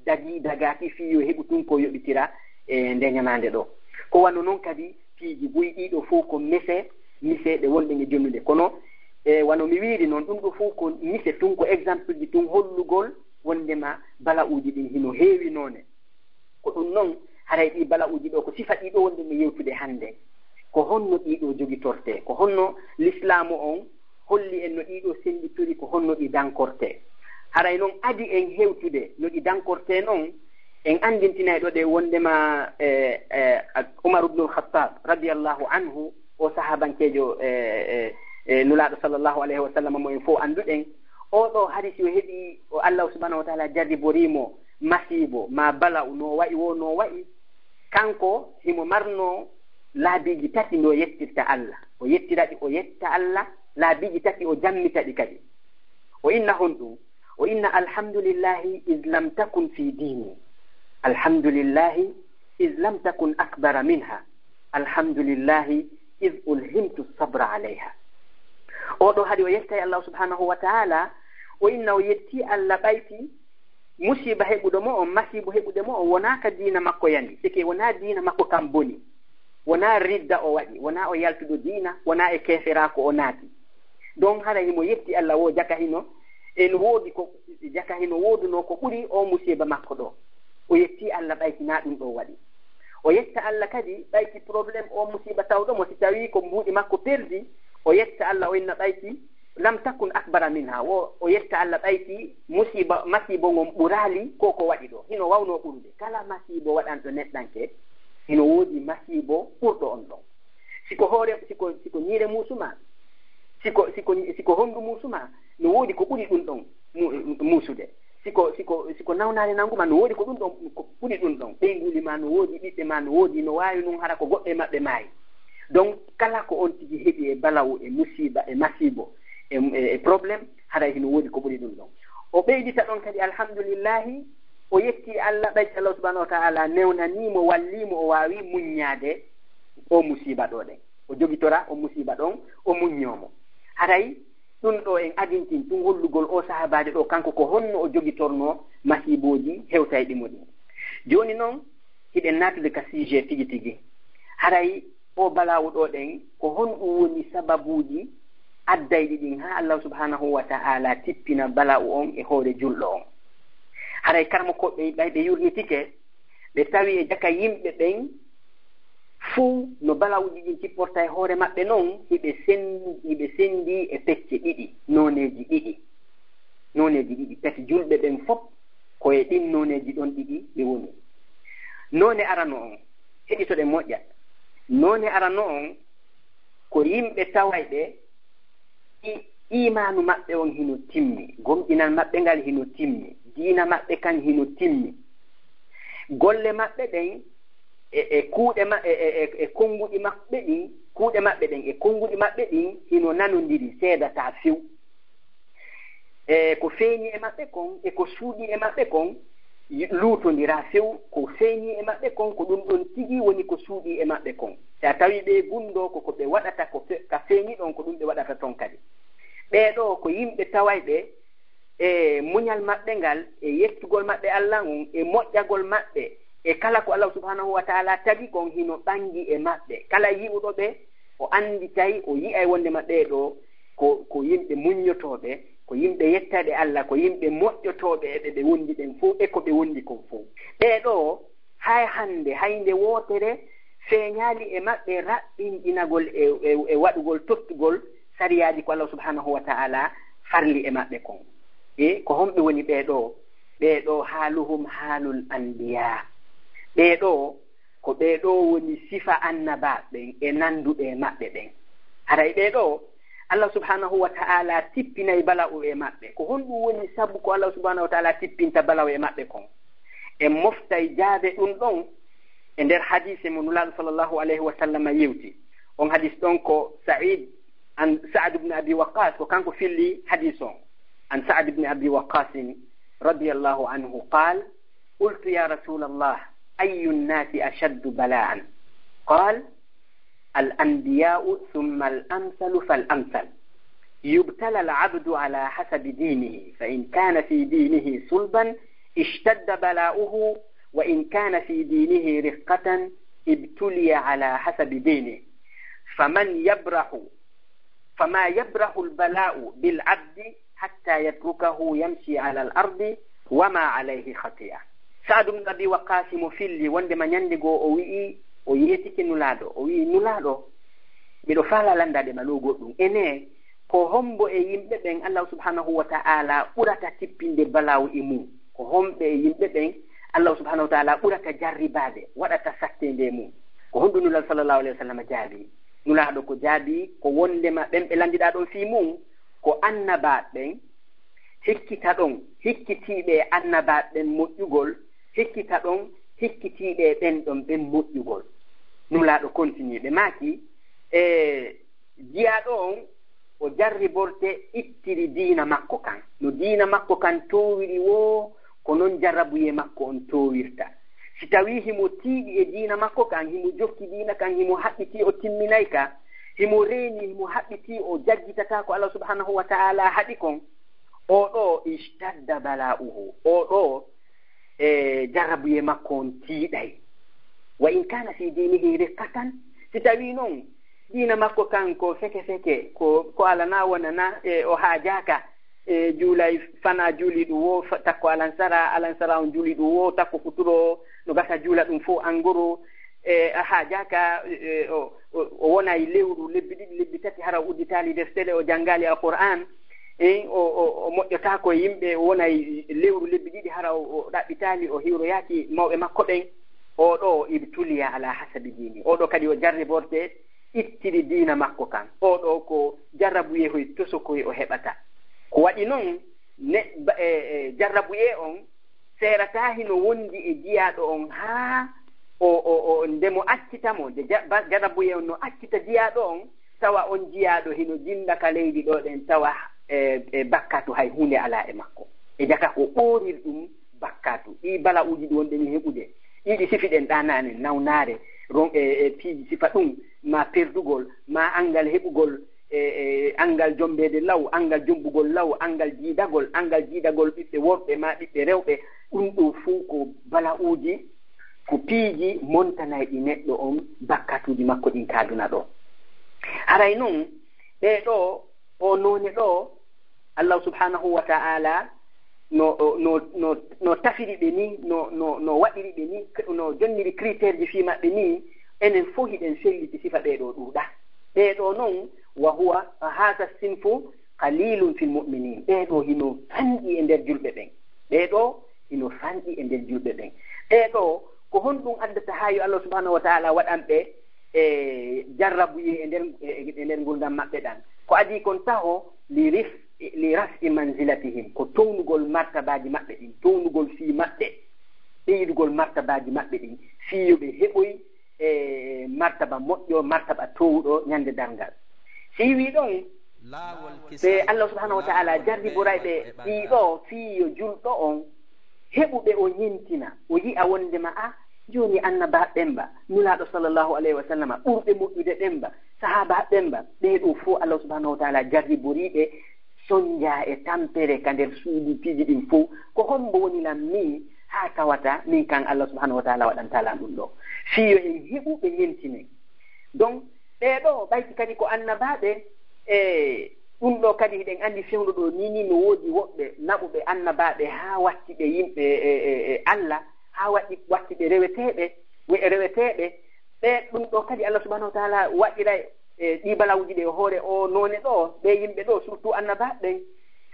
dagii dagaaki fii yo heɓu tun ko yoɓitira e nde ñamaande ɗoo. Ko wano non kadi piiji buy ɗii ɗoo fow ko mise, mise ɗe wonɗen e jonnude. Kono, e, wano mi wiiri non, ɗum ɗoo fow ko mise tun, ko exemple ji tun hollugol wondema bala'uuji ɗin hino heewi noone. Ko ɗum non, haray ɗii bala'uuji ɗoo ko sifa ɗii ɗoo wonɗen e yewtude hannde. Ko honno ɗii ɗoo jogitortee? Ko honno Lislaamu on holli en no ɗii ɗoo sennditori, ko honno ɗi dankortee? Haray non adii en hewtude no ɗi dankortee non, en anndintinay ɗoo ɗe wondema, e, e, Umar ibnul Khattab radiyallahu anhu, o sahabankeejo, e, e, e, Nulaaɗo sallallahu alayhi wa sallam mo en fow annduɗen, oo ɗoo hari si o heɓii, o Allah subhanahu wa ta'ala jarriborii mo masiibo, maa bala'u, no wa'i woo, no wa'i, kanko himo marnoo laabiiji tati no yettirta Allah. O yettira ɗi, o yetta Allah laabiiji tati, o jammita ɗi kadi. O inna honɗum? O inna: "Alhamdulillahi iz lam takun fi dini. Alhamdulillahi iz lam takun akbara minha. Alhamdulillahi iz ulhimtu sabra alayha." Oo ɗoo hari o yettay Allah subhanahu wa ta'ala, o inna o yetti Allah ɓayti musiiba heɓuɗo mo on, masiibo heɓude mo on, wonaa ka diina makko yani, sike wonaa diina makko kan boni, wonaa ridda o waɗi, wonaa o yaltuɗo diina, wonaa e keeferaaku o naati. Ɗon hara himo yetti Allah, woo jaka hino, en woodi ko, jaka hino woodunoo ko ɓuri o musiiba makko ɗoo. O yetti Allah ɓayti naa ɗum ɗoo waɗi. O yetta Allah kadi ɓayti problème o musiba tawɗo mo, si tawi ko mbuuɗi makko perdi, o yetta Allah, o inna ɓayti lam takun akbara minha. O, o yetta Allah ɓayti musiba, masibo ngon ɓuraali ko ko waɗi ɗo. Hino wawno ɓurude. Kala masibo waɗanɗo neɗɗanke, hino woodi masibo ɓurɗo on ɗon. Siko hoore, siko, siko ñiire muusuma, siko, siko, siko hondu muusuma, no woodi ko ɓuri ɗum ɗon mu-, muusude. Siko, siko, siko nawnaare nanguma, no woodi ko ɗum ɗon, ko ɓuri ɗum ɗon. Ɓeynguuli ma no woodi, ɓiɓɓe ma no woodi, no waawi nun hara ko goɗɗo e maɓɓe maayi. Donc, kala ko on tigi heɓi e bala'u, e musiba, e masibo, e, e, e problème, haray hino woodi ko ɓuri ɗum ɗon. O ɓeydita ɗon kadi, alhamdulillahi, o yetti Allah, ɓayti Allah subhanahu wa ta'ala newnanii mo, wallii mo, o waawi muññaade o musiba ɗo ɗen. O jogitora o musiba ɗon, o muññoo mo. Haray ɗum ɗo en adintin tun hollugol o sahaabaajo ɗo, kanko ko honno o jogitornoo masiibooji hewtayɗi mo ɗin. Jooni non, hiɗen naatude ka sujet tigi tigi. Haray o bala'u ɗo ɗen, ko honɗum woni sababuuji addayɗi ɗin haa Allah subhanahu wa ta'ala tippina bala'u on e hoore julɗo on? Haray karamokooɓe ɓay ɓe yurnitike, ɓe tawi e jaka yimɓe ɓen fuu no bala'uuji ɗin tipporta e hoore maɓɓe non, hiɓe sen-, hiɓe sendi e pecce ɗiɗi, nooneeji ɗiɗi. Nooneeji ɗiɗi, pati julɓe ɓen fof ko e ɗin nooneeji ɗon ɗiɗi ɓe woni. Noone arano on, heɗitoɗen moƴƴa. Noone arano on ko yimɓe tawayɓe i-, iimaanu maɓɓe on hino timmi, gomɗinal maɓɓe ngal hino timmi, diina maɓɓe kan hino timmi. Golle maɓɓe ɗen e, e kuuɗe ma-, e, e, e, e konnguɗi maɓɓe ɗin, kuuɗe maɓɓe ɗen e konnguɗi maɓɓe ɗin hino nanondiri, seedataa few. E ko feeñi e maɓɓe kon, e ko suuɗii e maɓɓe kon, y-, luutondiraa few. Ko feeñi e maɓɓe kon, ko ɗum ɗon tigi woni ko suuɗii e maɓɓe kon. Si a tawi ɓe gunndoo ko, ko ɓe waɗata ko fe-, ka feeñi ɗon, ko ɗum ɓe waɗata ton kadi. Ɓee ɗoo ko yimɓe tawayɓe e muñal maɓɓe ngal, e yettugol maɓɓe Allah ngun, e moƴƴagol maɓɓe, e kala ko Allah subhanahu wa ta'ala tagi kon hino ɓangi e maɓɓe. Kala yi'uɗo ɓe, o annditay, o yi'ay wonndema ɓee ɗoo ko, ko yimɓe muññotooɓe, ko yimɓe yettayɓe Allah, ko yimɓe moƴƴotooɓe e ɓe ɓe wondi ɓen fow, e ko ɓe wondi kon fow. Ɓee ɗoo, hay hannde, hay nde wootere feeñaali e maɓɓe raɓɓinɗinagol e, e, e waɗugol tottugol sariyaaji ko Allah subhanahu wa ta'ala farli e maɓɓe kon. E ko honɓe woni ɓee ɗoo? Ɓee ɗoo, haaluhum haalul anbiya. Ɓee ɗoo, ko ɓee ɗoo woni sifa annabaaɓe ɓen e nannduɓe e maɓɓe ɓen. Haray ɓee ɗoo, Allah subhanahu wa ta'ala tippinay bala'u e maɓɓe. Ko honɗum woni sabu ko Allah subhanahu wa ta'ala tippinta bala'u e maɓɓe kon? En moftay jaabe ɗum ɗon e nder hadiise mo Nulaaɗo sallallahu alayhi wa sallam yewti. On hadiis ɗon ko Sa'id, an Sa'ad ibn Abi Waqqas, ko kanko filli hadiis on. An Sa'ad ibn Abi Waqqasin radiyallahu anhu qaal, قلت يا رسول الله، أي الناس أشد بلاء؟ قال: الأنبياء ثم الأمثل فالأمثل. يبتلى العبد على حسب دينه، فإن كان في دينه صلبا اشتد بلاؤه، وإن كان في دينه رقة ابتلي على حسب دينه. فمن يبرح، فما يبرح البلاء بالعبد حتى يتركه يمشي على الأرض وما عليه خطيئة. Sa'ad ibn Abi Waqqas mo filli wondema ñande goo o wi'i, o yeetike Nulaaɗo, o wi'i, Nulaaɗo, miɗo faalaa lanndaade ma loo goɗɗum. Enee, ko hombo e yimɓe ɓen Allah subhanahu wa ta'ala ɓurata tippinde balaawu e mum? Ko homɓe e yimɓe ɓen Allah subhanahu wa ta'ala ɓurata jarribaade, waɗata satteende e mum? Ko honɗum Nulaaɗo sallallahu alayhi wa sallam jaabi? Nulaaɗo ko jaabi ko wondema ɓen ɓe lanndiɗaa ɗon fii mum, ko annabaaɓe ɓen, hikkita ɗon, hikkitiiɓe e annabaaɓe ɓen moƴƴugol, hikkita ɗon, hikkitiiɓe e ɓen ɗon ɓen moƴƴugol. Nulaaɗo kontinii ɓe maaki, e jiyaaɗo on, o jarriborte ittiri diina makko kan. No diina makko kan toowiri woo, ko non jarrabuyee makko on toowirta. Si tawii himo tiiɗi e diina makko kan, himo jokki diina kan, himo haɓɓitii o timminay ka, himo reeni, himo haɓɓitii o jaggitatako Allah subhanahu wa ta'ala haɗi kon, oo ɗoo ishtadda bala'uhu, oo ɗoo, e, jarrabuyee makko on tiiɗay. Wa in kana fi dinihi riqqatan, si tawii non diina makko kan ko feke feke, ko, ko alanaa wonanaa, e, o haajaaka, e, juulay fanaa juuli ɗum woo, fa-, takko alansara, alansara on juuli ɗum woo, takko futuro, no gasa juula ɗum fow angoro, E, haajaaka, e, o, o, o wonay lewru, lebbi ɗiɗi, lebbi tati, hara o udditaali deftere, o janngaali Alqur'aan. E, o, o, o moƴƴotaako e yimɓe, o wonay lewru, lebbi ɗiɗi, hara o, o ɗaɓɓitaali, o hiwroyaaki mawɓe makko ɓen. Oo ɗoo ibtuliya ala hasabi diini. Oo ɗoo kadi o jarriborte, ittiri diina makko kan. Oo ɗoo ko jarrabuyee hoy tosokoy o heɓata. Ko waɗi non, ne, ba, e, e, jarrabuyee on seerataa hino wondi e jiyaaɗo on haa o, o, o, nde mo accita mo, nde ja-, ba, jarrabuyee on no accita jiyaaɗo on, tawa on jiyaaɗo hino jinda ka leydi ɗoo ɗen, tawa, e, e, bakkatu hay huunde alaa e makko. E jaka ko ɓoorir ɗum bakkatu. Ɗii bala'uuji ɗi wonɗen e heɓude, ɗii ɗi sifiɗen ɗaa naane, nawnaare, ron-, e, e, piiji sifa ɗum, ma perdugol, ma anngal heɓugol, e, e, anngal jombeede law, anngal jombugol law, anngal jiidagol, anngal jiidagol ɓiɓɓe worɓe ma ɓiɓɓe rewɓe, ɗum ɗoo fow ko bala'uuji, ko piiji montanayɗi neɗɗo on bakkatuuji makko ɗin ka aduna ɗoo. Haray non, ɗee ɗoo, oo noone ɗoo, Allah subhanahu wa ta'ala no, no, no, no tafiri ɓe ni, no, no, no waɗiri ɓe ni, no jonniri critère ji fii maɓɓe ni, enen fow hiɗen selliti sifa ɓee ɗoo ɗuuɗa. Ɓee ɗoo non, wa huwa, haza sinfu qalilun fil mu'minin. Ɓee ɗoo hino fanɗi e nder julɓe ɓen. Ɓee ɗoo hino fanɗi e nder julɓe ɓen. Ɓee ɗoo, ko honɗum addata haa yo Allah subhanahu wa ta'ala waɗan ɓe e jarrabuyee e nder, e, e nder ngurdam maɓɓe ɗan? Ko adii kon taho li rif-, li raf'i manzilatihim, ko townugol martabaaji maɓɓe ɗin, townugol fii maɓɓe, ɓeydugol martabaaji maɓɓe ɗin, fii yo ɓe heɓoy, e, martaba moƴƴo, martaba toowuɗo ñande darngal. Si wii ɗon, ɓe Allah subhanahu wa ta'ala jarriboray ɓe ɗii ɗoo fii yo julɗo on heɓu ɓe o ñentina, o yi'a wondema, a, jooni annabaaɓe ɓen ba, Nulaaɗo sallallahu alayhi wa sallam, ɓurɓe moƴƴude ɓen ba, sahaabaaɓe ɓen ba, ɓee ɗoo fow Allah subhanahu wa ta'ala jarriborii ɓe, sonjaa e tampere ka nder suudu piiji ɗin fow. Ko hombo woni lan min haa tawata min kan Allah subhanahu wa ta'ala waɗantaa lan ɗum ɗoo? Fii yo en heɓu ɓe ñentinen. Donc, ɓee ɗoo, ɓayti kadi ko annabaaɓe, e ɗum ɗoo kadi hiɗen anndi fewndo ɗoo nii, nii no woodi woɓɓe naɓuɓe annabaaɓe haa watti ɓe yimɓe, e, e, e Allah, haa waɗi, watti ɓe reweteeɓe, we-, reweteeɓe. Ɓe ɗum ɗoo kadi Allah subhanahu wa ta'ala waɗiray, e, ɗii bala'uuji ɗi e hoore oo noone ɗoo, ɓee yimɓe ɗoo, surtout annabaaɓe ɓen,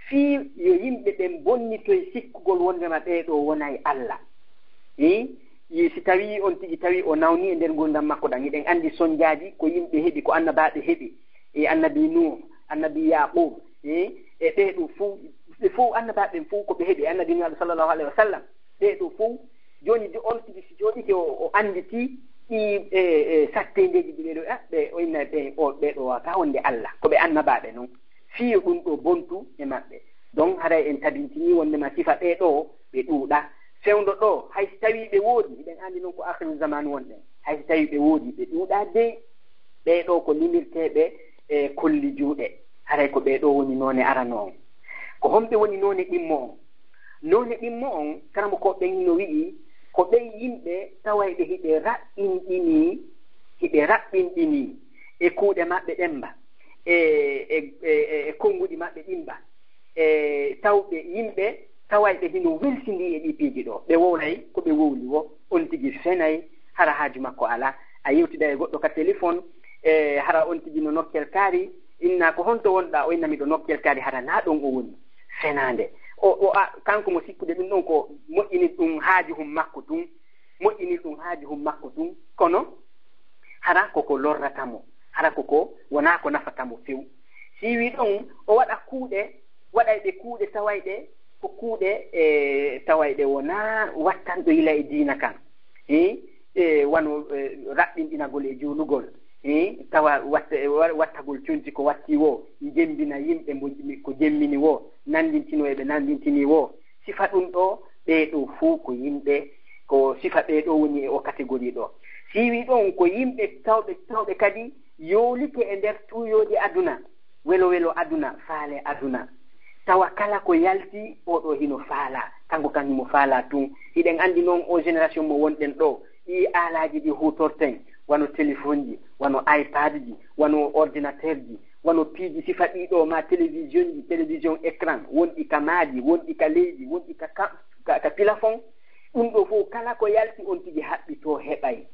fii yo yimɓe ɓen bonnitoy sikkugol wondema ɓee ɗoo wonay Allah. Ii, ii, si tawii on tigi tawii o nawni e nder ngurdam makko ɗam, hiɗen anndi sonjaaji ko yimɓe heɓi, ko annabaaɓe heɓi, e annabi Nuh, annabi Yaqub, e, e ɓee ɗoo fow, ɓe fow annabaaɓe ɓen fow ko ɓe heɓi, e annabi Nuh sallallahu alayhi wa sallam, ɓee ɗoo fow, jooni jo-, on tigi si jooɗike o, o annditi ɗi, e, e, satteendeeji ɗi ɓee ɗoo, ah, ɓe, o inna ɓe, o, ɓee ɗoo waawata wonde Allah, ko ɓe annabaaɓe non. Fii yo ɗum ɗoo bontu e maɓɓe. Donc, haray en tabintinii wondema sifa ɓee ɗoo, ɓe ɗuuɗa. Fewndo ɗoo, hay si tawii ɓe woodi, hiɗen anndi non ko aakhiru zaman wonɗen. Hay si tawii ɓe woodi, ɓe ɗuuɗa dey. Ɓee ɗoo ko nimirteeɓe e kolli juuɗe. Haray ko ɓee ɗoo woni noone arano on. Ko homɓe woni noone ɗimmo on? Noone ɗimmo on, karamokooɓe ɓen hino wi'i, ko ɓen yimɓe tawayɓe hiɓe raɓɓinɗinii, hiɓe raɓɓinɗinii e kuuɗe maɓɓe ɗen ba, e, e, e, e, e konnguɗi maɓɓe ɗin ba, e tawɓe yimɓe tawayɓe hino welsindii e ɗii piiji ɗoo. Ɓe wowlay ko ɓe wowli woo, on tigi fenay, hara haaju makko alaa. A yewtiday e goɗɗo ka telefon, e hara on tigi no nokkel kaari, inna ko honto wonɗaa, o inna miɗo nokkel kaari, hara naa ɗon o woni. Fenaande. O, o, a, kanko mo sikkude ɗum ɗon ko moƴƴinir ɗum haaju hum makko tun, moƴƴinir ɗum haaju hum makko tun, kono hara koko lorrata mo, hara koko wonaa ko nafata mo few. Si wii ɗon o waɗa kuuɗe, waɗay ɗe kuuɗe tawayɗe, ko kuuɗe, e, tawayɗe wonaa wattanɗo yila e diina kan. E, e, wano, e, raɓɓinɗinagol e juulugol. E, tawa watta-, wa-, wattagol conci ko watti woo, jembina yimɓe mbo, ko jemmini woo, nanndintino e ɓe nanndintini woo. Sifa ɗum ɗoo, ɓee ɗoo fow ko yimɓe, ko sifa ɓee ɗoo woni e oo catégorie ɗoo. Si wii ɗon ko yimɓe tawɓe, tawɓe kadi yoolike e nder tuuyooje aduna, welo welo aduna, faale aduna. Tawa kala ko yalti, oo ɗoo hino faalaa, kanko kan himo faalaa tun. Hiɗen anndi non oo génération mo wonɗen ɗoo, ɗii aalaaji ɗi huutorten, wano téléphone ji, wano iPad ji, wano ordinateur ji, wano piiji sifa ɗii ɗoo, ma télévision ji, télévision écran, wonɗi ka maadi, wonɗi ka leydi, wonɗi ka, ka, ka, ka plafond. Ɗum ɗoo fow kala ko yalti on tigi haɓɓitoo heɓay.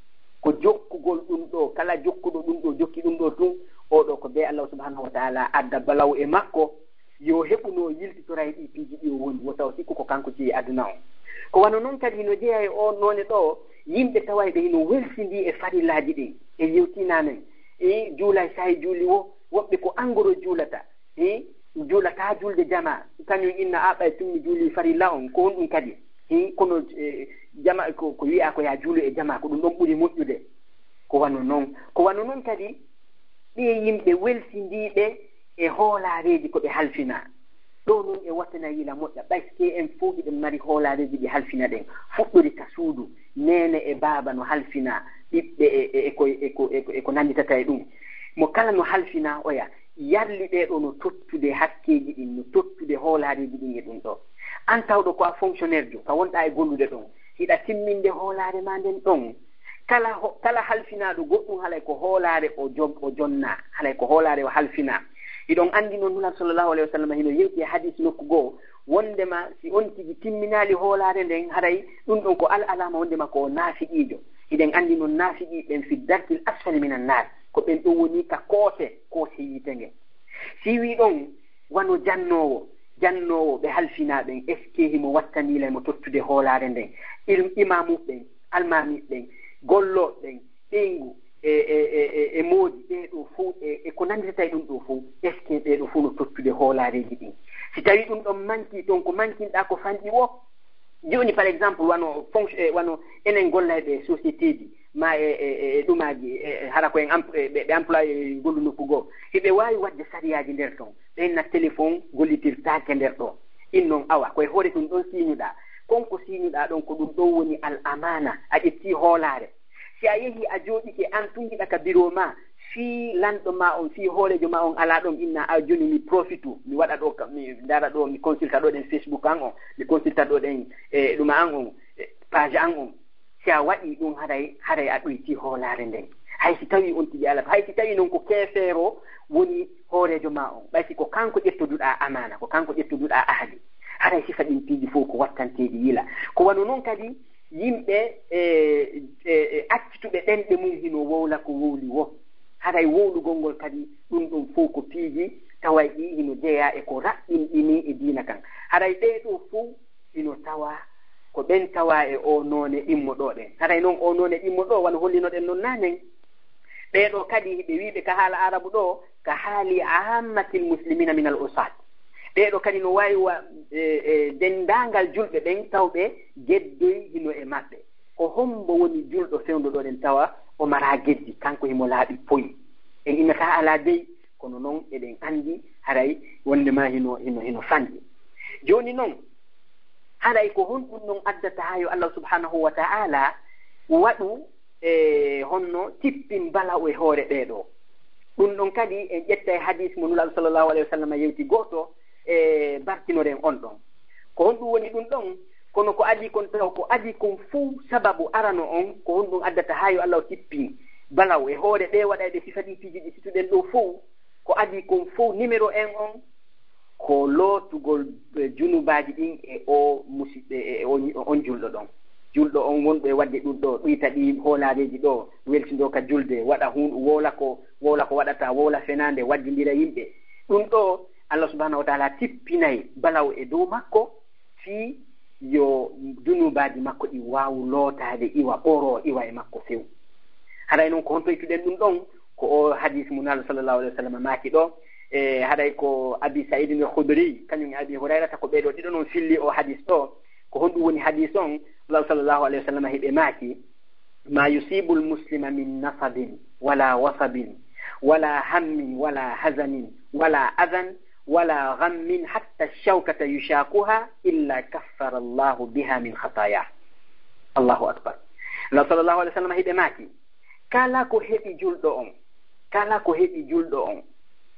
Ko jokkugol ɗum ɗo, kala jokkuɗo ɗum ɗo, jokki ɗum ɗo tun, oo ɗo ko bee Allah subhanahu wa ta'ala adda balaw e makko, yo heɓu no yiltitora e ɗii piiji ɗi o woni, wota o sikku ko kanko jeyi aduna on. Ko wano non kadi hino jeyaa e oo noone ɗo, yimɓe tawayɓe hino welsindii e farillaaji ɗin. En yewtii naanen, e juulay saa'i juuli wo, woɓɓe ko angoro juulata, e juulata juulde jamaa, kañum inna a ɓay tun mi juulii farilla on, ko honɗum kadi? E kono, e, jamaa, ko, ko wi'aa ko yaa juulu e jamaa, ko ɗum ɗon ɓuri moƴƴude. Ko wano non, ko wano non kadi, ɓee yimɓe welsindiiɓe e hoolaareeji ko ɓe halfinaa. Ɗoo non e wotana yila moƴƴa, ɓay si en fow hiɗen mari hoolaareeji ɗi halfina ɗen, fuɗɗori ka suudu, neene e baaba no halfinaa, ɓiɓɓe e, e, e ko, e ko, e ko, e ko nannditata e ɗum. Mo kala no halfinaa oya, yarli ɓee ɗoo no tottude hakkeeji ɗin, no tottude hoolaareeji ɗin e ɗum ɗoo. An tawɗo ko a fonctionnaire jo, ka wonɗaa e gollude ɗon, hiɗa timminde hoolaare maa nden ɗon. Kala ho-, kala halfinaaɗo goɗɗum, halay ko hoolaare o jog-, o jonnaa, halay ko hoolaare o halfinaa. Hiɗon anndi non, Nulaaɗo sallallahu alayhi wa sallam hino yewti e hadis nokku goo, wondema si on tigi timminaali hoolaare nden, haray ɗum ɗon ko al alaama wondema ko o naafiqiijo. Hiɗen anndi non naafiqi ɓen fi darkil asfali minan naar, ko ɓen ɗon woni ka koose, koose yiite ngen. Si wii ɗon, wano jannoowo, jannoowo ɓe halfinaa ɓen, est-ce que himo wattanii la himo tottude hoolaare nden? Il-, imaamu ɓen, almaami ɓen, gollooɓe ɓen, ɓeyngu, e, e, e, e, e moodi, ɓee ɗoo fow, e, e ko nannditata e ɗum ɗoo fow, est-ce que ɓee ɗoo fow no tottude hoolaareeji ɗin? Si tawii ɗum ɗon mankii ton, ko mankinɗaa ko fanɗi wo, jooni, par exemple, wano fonc-, e, wano enen gollayɓe e société ji, ma e, e, e, e ɗumaaji, e, e, hara ko en amp-, e, ɓe, ɓe employé gollu nokku goo, hiɓe waawi waɗde sariyaaji nder ton, ɓen na téléphone gollitirtaake nder ɗoo. In non, awa, ko e hoore ɗum ɗon siiñuɗaa. Kon ko siiñuɗaa ɗon, ko ɗum ɗon woni al amaana, a ƴettii hoolaare. Si a yehii a jooɗike an tun hiɗa ka biro maa, fii lanɗo maa on, fii hooreejo maa on alaa ɗon, inna a jooni mi profitu, mi waɗa ɗoo ka, mi dara ɗoo, mi consulta ɗoo ɗen Facebook an on, mi consulta ɗoo ɗen, e, ɗuma an on, e, page an on. Si a waɗii ɗum, haray, haray a ɗoytii hoolaare nden. Hay si tawii on tigi alaa, hay si tawii non ko keefeero woni hooreejo maa on, ɓay si ko kanko ƴettoduɗaa amaana, ko kanko ƴettoduɗaa ahadi, haray sifa ɗin piiji fow ko wattanteeɗi yila. Ko wano non kadi yimɓe, e, e, e accituɓe ɗenɗe mum hino wowla ko wowli wo. Haray wowlugol ngol kadi, ɗum ɗum fow ko piiji tawayɗi hino jeyaa e ko raɓɓinɗini e diina kan. Haray ɗee ɗoo fow hino tawaa ko ɓen tawaa e oo noone ɗimmo ɗoo ɗen. Haray non oo noone ɗimmo ɗoo, wano hollinoɗen non naanen, ɓee ɗoo kadi hiɓe wiiɓe ka haala Arabu ɗoo, ka haali aammatil muslimina minal usaat. Ɓee ɗoo kadi no waawi wa-, e, e denndaangal julɓe ɓen tawɓe geddoy hino e maɓɓe. Ko hombo woni julɗo fewndo ɗoo ɗen tawa o maraa geddi, kanko himo laaɓi poyi? En innataa alaa dey, kono non eɗen anndi haray wonde maa hino, hino, hino fanɗi. Jooni non, haray ko honɗum non addata haa yo Allah subhanahu wa ta'ala waɗu, e, honno tippin balaw e hoore ɓee ɗoo? Ɗum ɗon kadi en ƴetta e hadis mo Nulaaɗo sallallahu alayhi wa sallam yewti gooto, e, barkinoren on ɗon. Ko honɗum woni ɗum ɗon? Kono ko adii kon taw, ko adii kon fow sababu arano on, ko honɗum addata haa yo Allah o tippin balaw e hoore ɓee waɗayɓe sifa ɗii piiji ɗi situɗen ɗoo fow? Ko adii kon fow, numéro un on, ko lootugol, e, junubaaji ɗin e o musiɓɓe, e, e on, on julɗo ɗon. Julɗo on wonɗo e waɗde ɗum ɗoo, ɗuyta ɗii hoolaareeji ɗoo, weltindoo ka julde, waɗa hun-, wowla ko, wowla ko waɗata, wowla fenaande, waddindira yimɓe. Ɗum ɗoo, Allah subhanahu wa ta'ala tippinay balaw e dow makko, fii yo junubaaji makko ɗi waawu lootaade, iwa ɓoroo, iwa e makko few. Haray non ko honto ittuɗen ɗum ɗon? Ko o hadis mo Nulaaɗo sallallahu alayhi wa sallam maaki ɗoo. E haray ko Abi Sa'idin al-Khudri, kañum e Abi Hurayrata, ko ɓee ɗoo ɗiɗo non filli o hadis ɗoo. Ko honɗum woni hadis on? Nulaaɗo sallallahu alayhi wa sallam hiɓe maaki, ما يصيب المسلم من نصب ولا وصب ولا هم ولا حزن ولا أذى ولا غم حتى الشوكة يشاكها إلا كفر الله بها من خطاياه. Allahu akbar. Nulaaɗo sallallahu alayhi wa sallam hiɓe maaki, kala ko heɓi julɗo on, kala ko heɓi julɗo on,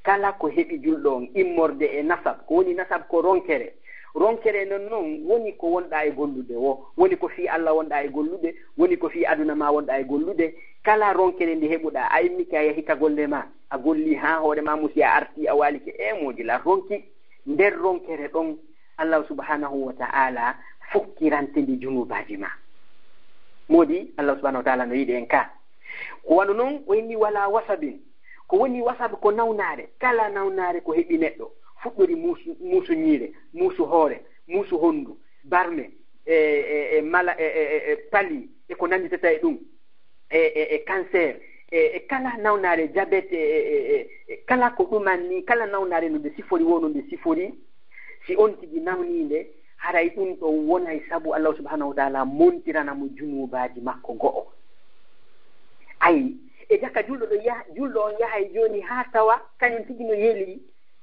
kala ko heɓi julɗo on immorde e nasab, ko woni nasab ko ronkere. Ronkere non non woni ko wonɗaa e gollude wo, woni ko fii Allah wonɗaa e gollude, woni ko fii aduna maa wonɗaa e gollude. Kala ronkere nde heɓuɗaa, a immike a yahi ka golle maa, a golli haa hoore maa musi, a arti a waalike, e moodi la ronki. Nder ronkere ɗon, Allah subhanahu wa ta'ala fokkirante nde junubaaji maa. Moodi, Allah subhanahu wa ta'ala no yiɗi en ka. Ko wano non o inni wala wasabin. Ko woni wasab ko nawnaare. Kala nawnaare ko heɓi neɗɗo. Fuɗɗori muusu, muusu ñiire, muusu hoore, muusu honndu, barme, e, e, e mala, e, e, e, e pali, e ko nannditata e ɗum, e, e, e cancer, e, e kala nawnaare, diabète, e, e, e, e, e kala ko ɗuman ni, kala nawnaare no nde sifori wo, no nde sifori, si on tigi nawni nde, haray ɗum ɗon wonay sabu Allah subhanahu wa ta'ala montirana mo junuubaaji makko go'o. Ayi, e jaka julɗo ɗo yaha, julɗo on yahay jooni haa tawa kañum tigi no yeli,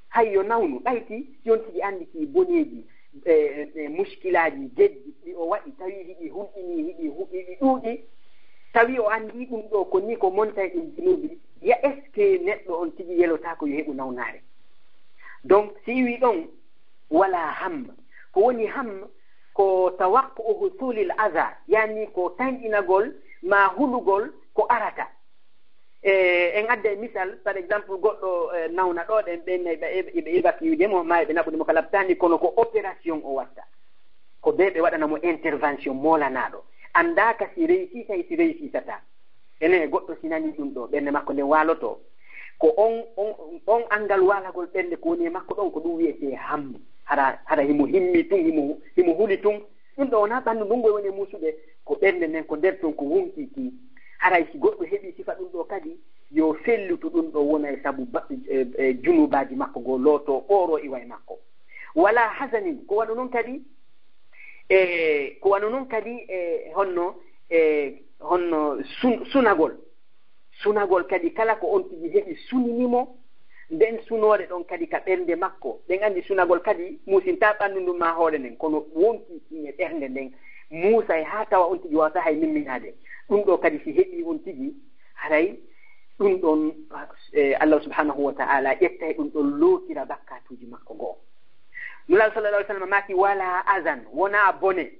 hay yo nawnu, ɓayti si on tigi anndi ki boneeji, e, e, e, muskilaaji, geddi ɗi o waɗi, tawi hiɗi hulɓinii, hiɗi hu-, hiɗi ɗuuɗi, tawi o anndi ɗum ɗo ko ni ko montay ɗum junuubi, ya est-ce que neɗɗo on tigi yelotaako yo heɓu nawnaare? Donc, si iwi ɗon, wala ham. Ko woni ham? Ko tawaqqu husulil aza, yani ko tanƴinagol ma hulugol ko arata. E, en adda e misal, par exemple, goɗɗo, e, nawna ɗo, ɗen ɓen nayi ɓe, ɓe, ɓe évacué mo, ma ɓe naɓude mo ka lapitaani, kono ko opération o watta. Ko ɓe ɓe waɗana mo intervention moolanaaɗo. Anndaaka si réussi, tawi si réussisata. Ene goɗɗo si nani ɗum ɗo, ɓernde makko nden waaloto. Ko on, on, on anngal waalagol ɓernde ko woni e makko ɗon, ko ɗum wiyetee ham. Hara, hara himo himmi tun, himo, himo huli tun. Ɗum ɗo wonaa ɓanndu ndun ngo woni e muusude, ko ɓernde nden, ko nder ton ko wonkii ki. Haray si goɗɗo heɓii sifa ɗum ɗo kadi, yo fellutu ɗum ɗo wona e sabu ba-, e, e, junuubaaji makko goo lootoo, ɓooroo iwa e makko. Wala hazanin, ko wano non kadi, e, ko wano non kadi, e, honno, e, honno sun-, sunagol. Sunagol kadi, kala ko on tigi heɓi sunini mo, nden sunoore ɗon kadi ka ɓernde makko. Ɗen anndi sunagol kadi muusintaa ɓanndu ndun maa hoore nden, kono wonkii kin e ɓernde nden muusay haa tawa on tigi waawata hay memminaade. Ɗum ɗo kadi si heɓii on tigi, haray ɗum ɗon, e, Allah subhanahu wa ta'ala ƴettay ɗum ɗon lootira bakkaatuuji makko goo. Nulaaɗo sallallahu alaihi wasallam maaki, "Wala azan, wonaa bone."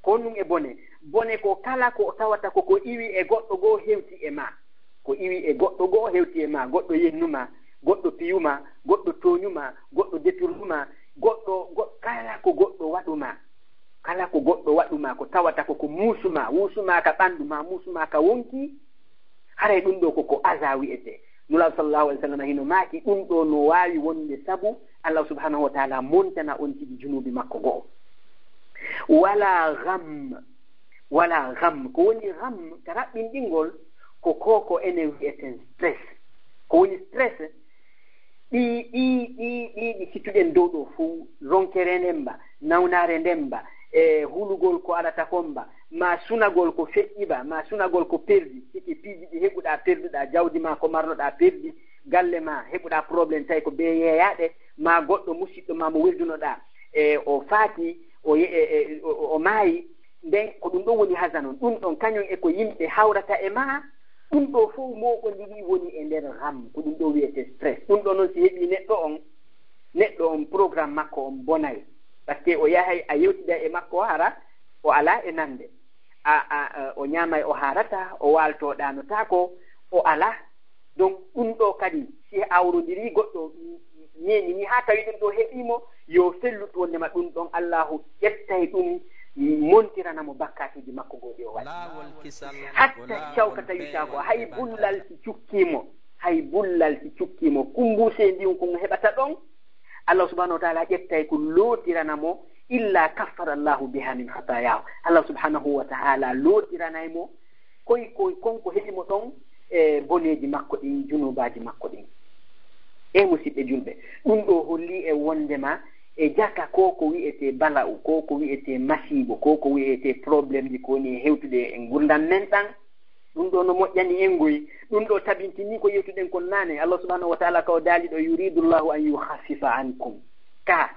Ko honɗum e bone? Bone ko kala ko tawata ko ko iwi e goɗɗo goo hewti e ma. Ko iwi e goɗɗo goo hewti e ma. Goɗɗo yennu ma, goɗɗo piyu ma, goɗɗo tooñu ma, goɗɗo deturnu ma, goɗɗo, go-, kala ko goɗɗo waɗu ma. Kala ko goɗɗo waɗu ma, ko tawata ko ko muusu ma, wuusu ma ka ɓanndu ma, muusu ma ka wonkii, haray ɗum ɗo ko ko aza wi'etee. Nulaaɗo sallallahu alaihi wasallam hino maaki, ɗum ɗo no waawi wonde sabu Allah subhanahu wa ta'ala montana on tigi junuubi makko go'o. Wala gham, wala gham. Ko woni gham ka raɓɓinɗingol? Ko ko, ko enen wi'eten stress. Ko woni stress? Ɗi, ɗi, ɗi, ɗi, ɗi sittuɗen dow ɗo fow, ronkere nden mba, nawnaare nden mba, e hulugol ko arata kon mba, ma sunagol ko feƴƴi ba, ma sunagol ko perdi, siki piiji ɗi heɓuɗaa, perduɗaa jawdi ma, ko marnoɗaa perdi, galle ma heɓuɗaa problème, tawi ko bee yeeyaaɗe, ma goɗɗo musiɗɗo ma mo weldunoɗaa, e o faati, o ye-, e, e, o, o, o maayi, nden ko ɗum ɗon woni hazanon. Ɗum ɗon kañum e ko yimɓe hawrata e ma, ɗum ɗo fow mooɓondiri woni e nder gham, ko ɗum ɗo wiyetee stress. Ɗum ɗo noon si heɓii neɗɗo on, neɗɗo on programme makko on bonay. Parce que o yahay a yewtiday e makko hara o alaa e nande. A, a, a, o ñaamay o haarataa, o waaltoo ɗaanotaako, o alaa. Donc ɗum ɗo kadi si awrondirii goɗɗo ñeeñi ni haa tawi ɗum ɗo heɓii mo, yo fellutu wondema ɗum ɗon Allaahu ƴettay ɗum, montirana mo bakkaatuuji makko goo ɗi o waɗi. Hatta cawka tawi taako, hay bullal si cukkii mo, hay bullal si cukkii mo, kumbuusee ndiyum ko mo heɓata ɗon, Allah subhanahu wa ta'ala ƴettay ko lootirana mo, illa kaffara Allahu biha min khatayaahu. Allah subhanahu wa ta'ala lootiranay mo koy, koy, kon ko heɓi mo ɗon e boneeji makko ɗin, junuubaaji makko ɗin. E musiɓɓe julɓe, ɗum ɗo holli e wondema e jaka ko ko wi'etee bala'u, ko ko wi'etee masiibo, ko ko wi'etee problème ji ko woni e hewtude e ngurdam men ɗan, ɗum ɗo no moƴƴani en ngoy. Ɗum ɗo tabintini ko yewtuɗen kon naane. Allah subhanahu wa ta'ala ka o daali ɗo, "Yuridu Allahu an yukhaffifa ankum." Ka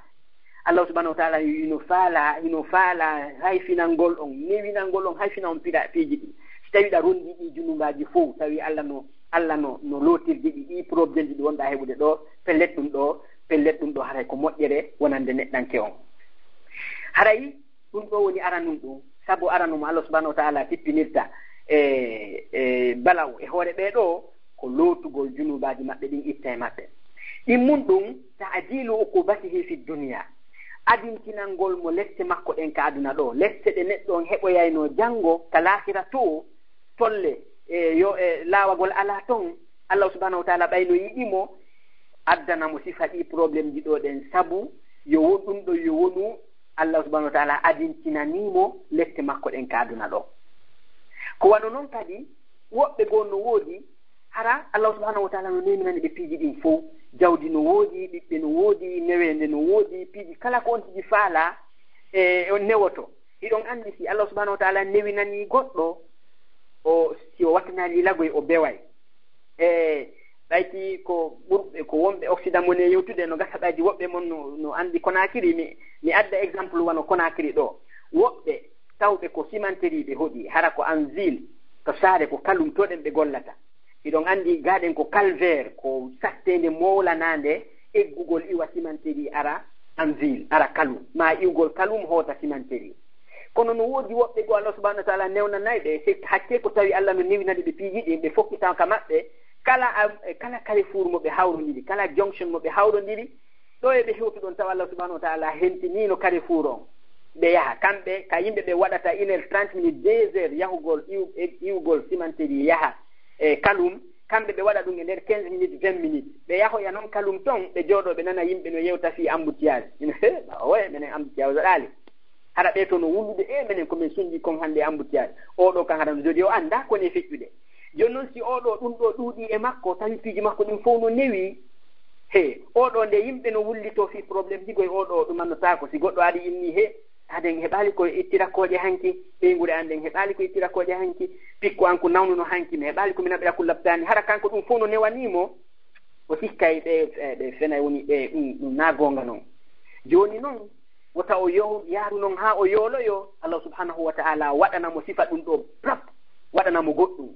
Allah subhanahu wa ta'ala hino faala, hino faala hayfinangol on, newinangol on, hayfina on pida-, piiji ɗi. Si tawi ɗa rondi ɗi junubaaji fow, tawi Allah no, Allah no, no lootirde ɗi, ɗi problème ji ɗi wonɗa heɓude ɗo, pellet ɗum ɗo, pellet ɗum ɗo haray ko moƴƴere wonande neɗɗanke on. Haray ɗum ɗo woni aranun ɗum, sabu aranun mo Allah subhanahu wa ta'ala tippinirta e, e bala'u e hoore ɓee ɗo, ko lootugol junubaaji maɓɓe ɗin itta e maɓɓe. Ɗimmun ɗum, ta'jilu uqubatihi fi dunya, adintinangol mo lette makko ɗen ka aduna ɗo, lette ɗe neɗɗo on heɓoyayno janngo ka laahira to, tolle e yo e laawagol alaa toon, Allahu subhanahu wa taala ɓay no yiɗi mo, addana mo sifa ɗi problème ji ɗo ɗen, sabu yo won ɗum ɗo yo wonu Allahu subhanahu wa taala adintinanii mo lette makko ɗen ka aduna ɗo. Ko wano noon kadi, woɓɓe goo no woodi, hara Allahu subhanahu wa taala no neeminani ɓe piiji ɗin fow, jawdi no woodi, ɓiɓɓe no woodi, neweende no woodi, piiji kala ko on tigi faalaa, e on newoto. Hiɗon anndi si Allahu subhanahu wa taala newinanii goɗɗo, o, si o wattanaali lagoy, o beway. E ɓayti ko ɓurɓe, ko wonɓe Occident mo ne yewtude, no gasa ɓaydi woɓɓe mon no, no anndi Conakry. Mi, mi adda exemple wano Conakry ɗo. Woɓɓe tawɓe ko cimenterie ɓe hoɗi, hara ko en ville, to saare ko kalum to ɗen ɓe gollata. Hiɗon anndi gaaɗen ko calvaire, ko satteende mowlanaande eggugol iwa cimenterie ara en ville, ara kalum, ma iwgol kalum hoota cimenterie. Kono no woodi woɓɓe goo Allah subhanahu wa taala newnanay ɓe, se hakkee ko tawi Allah no newinani ɓe piiji ɗin, ɓe fokkita ka maɓɓe, kala am-, e kala carrefour mo ɓe hawrondiri, kala junction mo ɓe hawrondiri, ɗo e ɓe hewtu ɗon tawa Allah subhanahu wa taala hentiniino carrefour on. Ɓe yaha, kamɓe, ka yimɓe ɓe waɗata une heure trente minutes, deux heures yahugol iw-, e iwgol cimenterie yaha e kalum, kamɓe ɓe waɗa ɗum e nder quinze minutes, vingt minutes. Ɓe yahoya noon kalum toon, ɓe jooɗoo, ɓe nana yimɓe no yewta fii embouteillage. Ina, he, ba, oye, menen embouteillage waɗaali. Hara ɓe to no wullude, e menen ko men suñji kon hannde embouteillage. Oo ɗoo kan hara no jooɗii, o anndaa ko ne feƴƴude. Jooni noon, si oo ɗoo, ɗum ɗoo ɗuuɗii e makko, tawi piiji makko ɗin fow no newii, he, oo ɗoo nde yimɓe no wullitoo fii problème ji goy, oo ɗoo ɗum annotaako. Si goɗɗo ari inni, he, aden heɓaali ko ittira kooƴe hanki, ɓeynguure an nden heɓaali ko ittira kooƴe hanki, pikko an ko nawnuno hanki, mi heɓaali ko mi naɓira ko labtaani. Hara kanko ɗum fow no newanii mo, o sikkay ɓe, ɓe, ɓe fenay woni ɓe, ɗum, ɗum naa goonga non. Jooni non, wota o yo-, yaaru non haa o yooloyo, Allah subhanahu wa ta'ala waɗana mo sifa ɗum ɗo, plop, waɗana mo goɗɗum,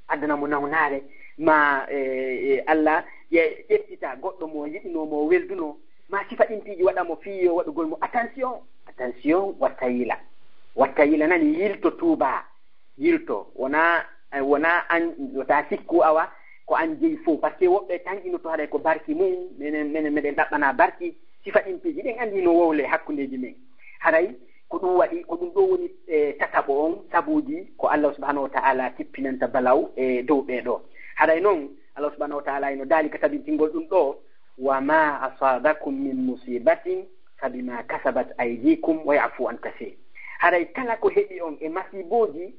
addana mo nawnaare, ma, e, e, Allah ye-, ƴettita goɗɗo mo yiɗuno, mo welduno, ma sifa ɗin piiji waɗa mo fii yo waɗugol mo attention, attention, watta yila. Watta yila nani, yilto tuuba, yilto. Wona, wona an, wota sikku awa, ko an jeyi fow. Parce que woɓɓe tanƴinoto haray ko barki mum, menen, menen, meɗen ɗaɓɓana barki. Sifa ɗin piiji ɗin anndi no wowle hakkundeeji men. Haray ko ɗum waɗi, ko ɗum ɗo woni, e, tataɓo on sabuuji ko Allah subhanahu wa ta'ala tippinanta balaw e dow ɓee ɗo. Haray non, Allah subhanahu wa ta'ala ino daali ka tabintingol ɗum ɗo, "Wa ma asabakum min musibatin fa bima kasabat aydikum wa ya'fu an kasir." Haray kala ko heɓi on e masiibooji,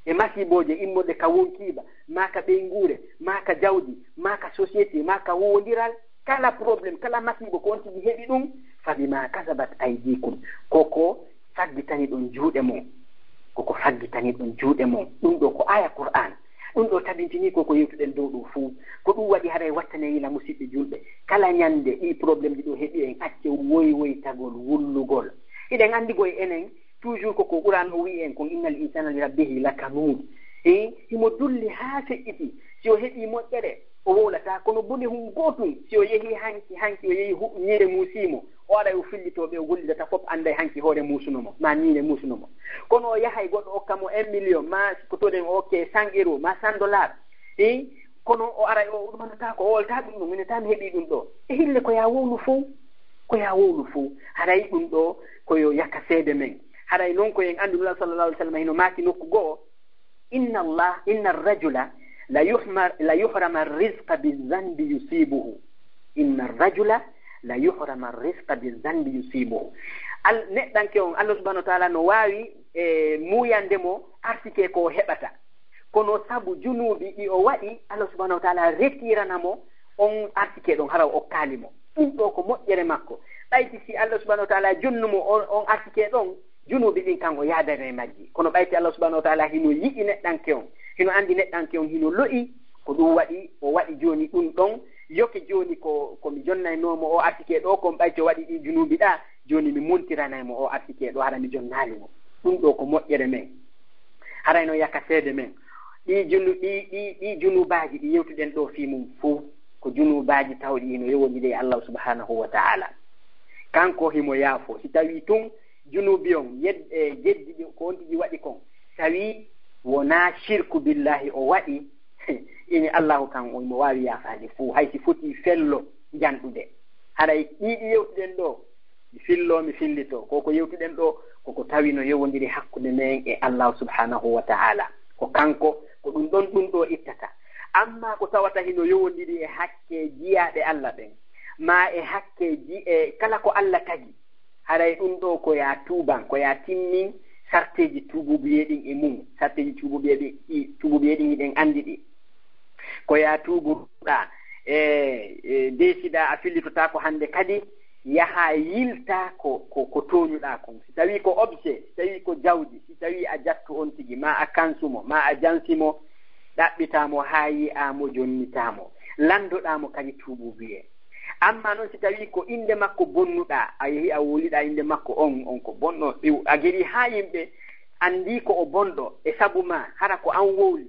e masiibooje immorde ka wonkiiba, maa ka ɓeynguure, maa ka jawdi, maa ka société, maa ka huwondiral, kala problème, kala masiibo ko on tigi heɓi ɗum, fa bima kasabat aydikum. Ko ko faggitani ɗon juuɗe mon. Ko ko faggitani ɗon juuɗe mon. Ɗum ɗo ko aya Qur'an. Ɗum ɗo tabintini ko ko yewtuɗen dow ɗo fuu. Ko ɗum waɗi haray wattane yila musiɓɓe julɓe. Kala ñande ɗi problème ji ɗo heɓi en, acce woywoytagol, wullugol. Hiɗen anndi goy enen, toujours ko ko Qur'an o wi'i en kon, "Innal insana li rabbihi lakanuud." E, himo dulli haa feƴƴiti. Si o heɓi moƴƴere, o wowlata, kono bone hun gootum. Si o yehi hanki, hanki o yehi hu-, ñiire muusii mo, o aray o fillitoo ɓe o gollidata fof annday hanki hoore muusuno mo, ma ñiire muusuno mo. Kono o yahay goɗɗo okka mo un million, ma ko toɗen o okke cent euros, ma cent dollars. E, kono o aray o ɗumanata ko o wolta ɗum ɗum, minen tan mi heɓi ɗum ɗo. E hille ko ya wowlu fow, ko ya wowlu fow. Haray ɗum ɗo ko yo yakka seede men. Haray non ko en anndu Nula sallallahu alaihi wasallam hino maaki nokku goo, "Inna Allah, inna rajula la yuhmar-, la yuhrama rizqa bi zanbi yusibuhu." "Inna rajula la yuhrama rizqa bi zanbi yusibuhu." Al-, neɗɗanke on, Allah subhanahu wa ta'ala no waawi, e, muuyande mo arsike ko o heɓata. Kono sabu junuubi ɗi o waɗi, Allah subhanahu wa ta'ala retirana mo on arsike ɗon, hara o okkaali mo. Ɗum ɗo ko moƴƴere makko. Ɓayti si Allah subhanahu wa ta'ala jonnu mo on, on arsike ɗon, junuubi ɗin kan o yaadana e majji. Kono ɓayti Allah subhanahu wa ta'ala hino yiɗi neɗɗanke on, hino anndi neɗɗanke on hino lo'i, ko ɗum waɗi, o waɗi jooni ɗum ɗon. Yoke jooni ko, ko mi jonnaynoo mo o arsike ɗo, kon ɓayti o waɗi ɗi junuubi ɗa, jooni mi montiranay mo o arsike ɗo, hara mi jonnaali mo. Ɗum ɗo ko moƴƴere men. Haray no yaka seede men. Ɗi junu-, ɗi, ɗi, ɗi junuubaaji ɗi yewtuɗen ɗo fii mum fow, ko junuubaaji tawɗi hino yowondiri e Allah subhanahu wa ta'ala. Kanko himo yaafo. Si tawii tun junuubi on, yed-, e, jeddi ɗi, ko on tigi waɗi kon, tawi wonaa shirku billahi o waɗi, ini Allahu kan, o mo waawi yaafaade fow, hay si foti fello janɗude. Haray ɗi, ɗi yewtuɗen ɗo, mi fillo, mi fillito, ko ko yewtuɗen ɗo, ko ko tawi no yowondiri hakkunde men e Allahu subhanahu wa ta'ala. Ko kanko, Ko ɗum ɗon ɗum ɗo ittata. Amma ko tawata hino yowondiri e hakke jiyaaɓe Allah ɓen, maa e hakke ji-, e kala ko Allah tagi, haray ɗum ɗo ko yaa tuuban, ko yaa timmin sarteeji tuubuubuyee ɗin e mum, sarteeji tuubuubuyee ɗin, i-, tuubuubuyee ɗin hiɗen anndi ɗi. Ko yaa tuubuɗaa, e, e, deesiɗaa a fillitotaako hannde kadi, yahaa yiltaa ko, ko, ko tooñuɗaa kon. Si tawii ko objet, si tawii ko jawdi, si tawii a jattu on tigi, maa a kansu mo, maa a jansi mo, ɗaɓɓitaa mo haa yi'aa mo, jonnitaa mo. Lanndoɗaa mo kadi tuubuubuyee. Amma non si tawii ko innde makko bonnuɗaa, a yehi a wowliɗaa innde makko on, on ko bonɗo, a gerii haa yimɓe anndii ko o bonɗo, e sabu maa, hara ko an wowli.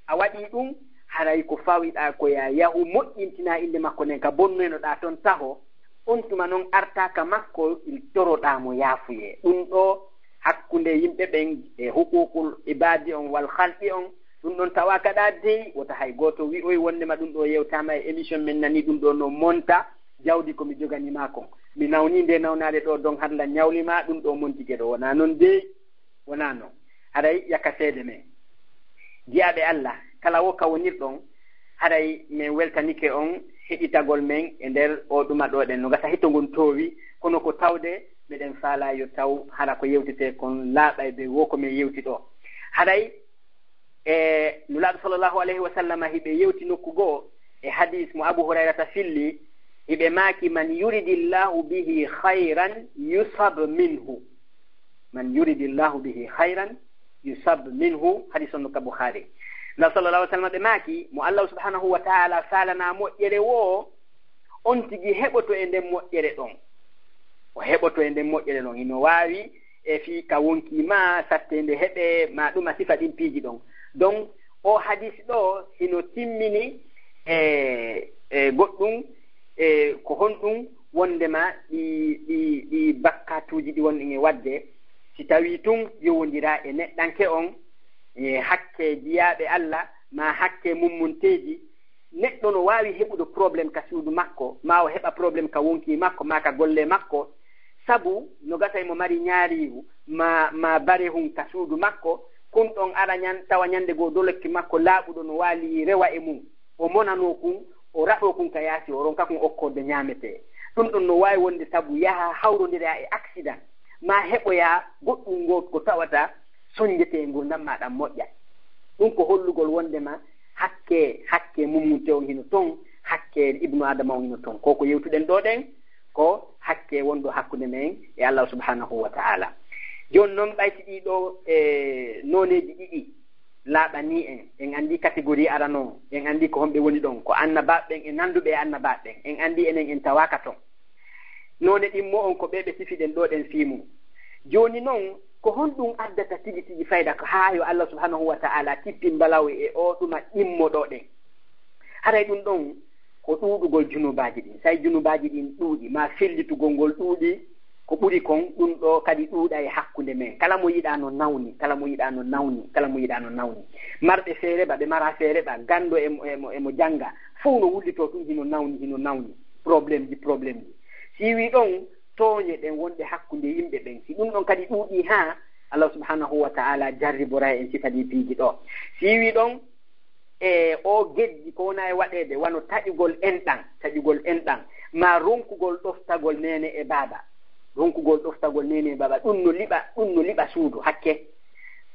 A waɗii ɗum, haray ko fawiɗaa ko yaa yahu moƴƴintinaa innde makko nden ka bonnoynoɗaa ton taho, on tuma non artaa ka makko, toroɗaa mo yaafuyee. Ɗum ɗo hakkunde yimɓe ɓen e huquuqul ibaadi on wal halqi on, ɗum ɗon tawaaka ɗaa dey, wota hay gooto wi'oy wonndema ɗum ɗo yewtaama e émission men nani ɗum ɗo no monta jawdi ko mi joganii maa kon. Mi nawnii nde nawnaade ɗo don harla ñawli maa, ɗum ɗo montike ɗo. Wonaa non dey, wonaa non. Haray yaka seede men. Jiyaaɓe Allah, kala wo ka wonirɗon, haray men weltanike on heɗitagol men e nder o ɗuma ɗo ɗen. No gasa hito ngon toowi, kono ko tawde meɗen faalaa yo taw hara ko yewtetee kon laaɓay be wo ko men yewti ɗo. Haray, e, Nulaaɗo sallallahu alayhi wa sallam hiɓe yewti nokku goo e hadis mo Abu Hurayrata filli, hiɓe maaki, "Man yuridillahu bihi khayran yusab minhu." "Man yuridillahu bihi khayran yusab minhu." Hadis on no ka Bukhari. Nulaaɗo sallallahu alayhi wa sallam ɓe maaki, mo Allah subhanahu wa ta'ala faalana moƴƴere wo, on tigi heɓoto e nden moƴƴere ɗon. O heɓoto e nden moƴƴere ɗon. Hino waawi e fii ka wonkii maa, sattee nde heɓee, maa ɗum a sifa ɗin piiji ɗon. Donc, o hadis ɗo hino timmini e, e goɗɗum, e ko honɗum wondema ɗi, ɗi, ɗi bakkatuuji ɗi wonɗen e waɗde, si tawii tun yowondira e neɗɗanke on, e hakke jiyaaɓe Allah, maa hakke mummunteeji, neɗɗo no waawi heɓude problème ka suudu makko, maa o heɓa problème ka wonkii makko, maa ka golle makko, sabu no gasa imo mari ñaariiru, maa, maa barehun ka suudu makko, kun ɗon ara ñan-, tawa ñande goo dolokki makko laaɓuɗo no waali rewa e mum, o monanoo kun, o raɗoo kun ka yaasi, o ronka kun okkoode ñaametee. Ɗum ɗon no waawi wonde sabu yaha hawrondira e accident, maa heɓoya goɗɗum ngoo ko tawata soñjetee ngurndan maa ɗan moƴƴa. Ɗum ko hollugol wondema hakke, hakke mummunte on hino ton, hakke ibnu Adama on hino ton. Ko ko yewtuɗen ɗo ɗen, ko hakke wonɗo hakkunde men e Allah subhanahu wa ta'ala. Jooni non ɓayti ɗii ɗo, e, nooneeji ɗiɗi laaɓanii en. En anndi catégorie arano, en anndi ko honɓe woni ɗon, ko annabaaɓe ɓen e nannduɓe e annabaaɓe ɓen. En anndi enen en tawaaka ton. Noone ɗimmo on ko ɓe ɓe sifiɗen ɗo ɗen fii mum. Jooni non, ko honɗum addata tigi tigi fayda ko haa yo Allah subhanahu wa ta'ala tippi mbalaw e o ɗuma ɗimmo ɗo ɗen? Haray ɗum ɗon ko ɗuuɗugol junubaaji ɗin. Say junubaaji ɗin ɗuuɗi, maa fellitugol ngol ɗuuɗi, ko ɓuri kon, ɗum ɗo kadi ɗuuɗa e hakkunde men. Kala mo yiɗaa no nawni, kala mo yiɗaa no nawni, kala mo yiɗaa no nawni. Marɓe feere ɓa, ɓe maraa feere ɓa, ganndo e mo, e mo, e mo jannga, fow no wullitoo tun hino nawni, hino nawni. Problème ji, problème ji. Si wii ɗon, tooñe ɗen wonɗe hakkunde yimɓe ɓen, si ɗum ɗon kadi ɗuuɗii haa, Allah subhanahu wa ta'ala jarriboray en sifa ɗii piiji ɗo. Si wii ɗon, e o geddi ko wona e waɗeede, wano taƴugol enɗan, taƴugol enɗan, maa ronkugol ɗoftagol neene e baaba. Ronkugol ɗoftagol neene e baaba, ɗum no liɓa, ɗum no liɓa suudu, hakke.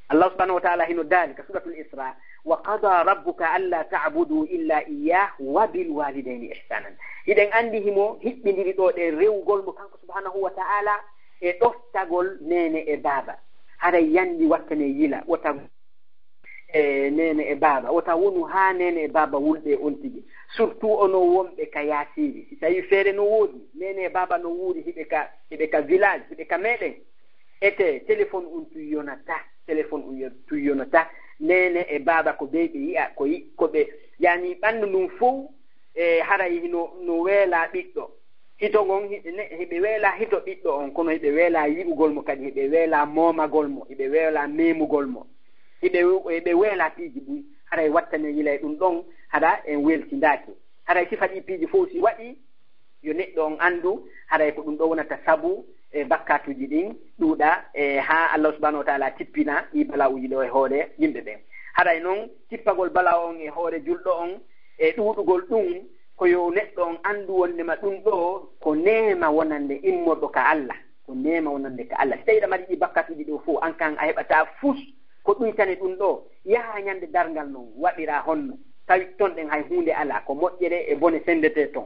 Allah subhanahu wa ta'ala hino daali ka Suratul Isra, "Wa qada rabbuka alla ta'budu illa iyyah wa bil walidayni ihsanan." Hiɗen anndi himo hiɓɓindiri ɗo ɗe rewugol mo kanko subhanahu wa ta'ala e ɗoftagol neene e baaba. Haray yanndi wattane yila, wota, e, neene e baaba, wota wonu haa neene e baaba wulɓe on tigi. Surtout onon wonɓe ka yaasiiji. Si tawii feere no woodi, neene e baaba no wuuri, hiɓe ka, hiɓe ka village, hiɓe ka meɗen. Ete, téléphone un tun yonata, téléphone un yo-, tun yonata. Neene e baaba ko ɓe ɓe yi'a, ko yi-, ko ɓe, yani ɓandu ndun fow, e, haray hino, no weela ɓiɗɗo. Hito ngon, hiɓe ne-, hiɓe weela hito ɓiɗɗo on, kono hiɓe weela yi'ugol mo kadi, hiɓe weela moomagol mo, hiɓe weela memugol mo. Hiɓe, hiɓe weela piiji buy, haray wattane yilay ɗum ɗon, haɗa en weltindaaki. Haray sifa ɗi piiji fow si waɗi, yo neɗɗo on anndu, haray ko ɗum ɗo wonata sabu e bakkatuuji ɗin ɗuuɗa, e haa Allah subhanahu wa ta'ala tippina ɗi bala'uuji ɗo e hoore yimɓe ɓen. Haray non, tippagol bala'u on e hoore julɗo on, e ɗuuɗugol ɗum, ko yo neɗɗo on anndu wonndema ɗum ɗoo ko neema wonande immorɗo ka Alla. Ko neema wonande ka Alla. Si tawii hiɗa mari ɗii bakkatuuji ɗoo fow, an kan a heɓataa fus ko ɗuytane ɗum ɗoo. Yaha ñande darngal non, waɗiraa honno? Tawi ton ɗen hay huunde alaa, ko moƴƴere e bone senndetee ton.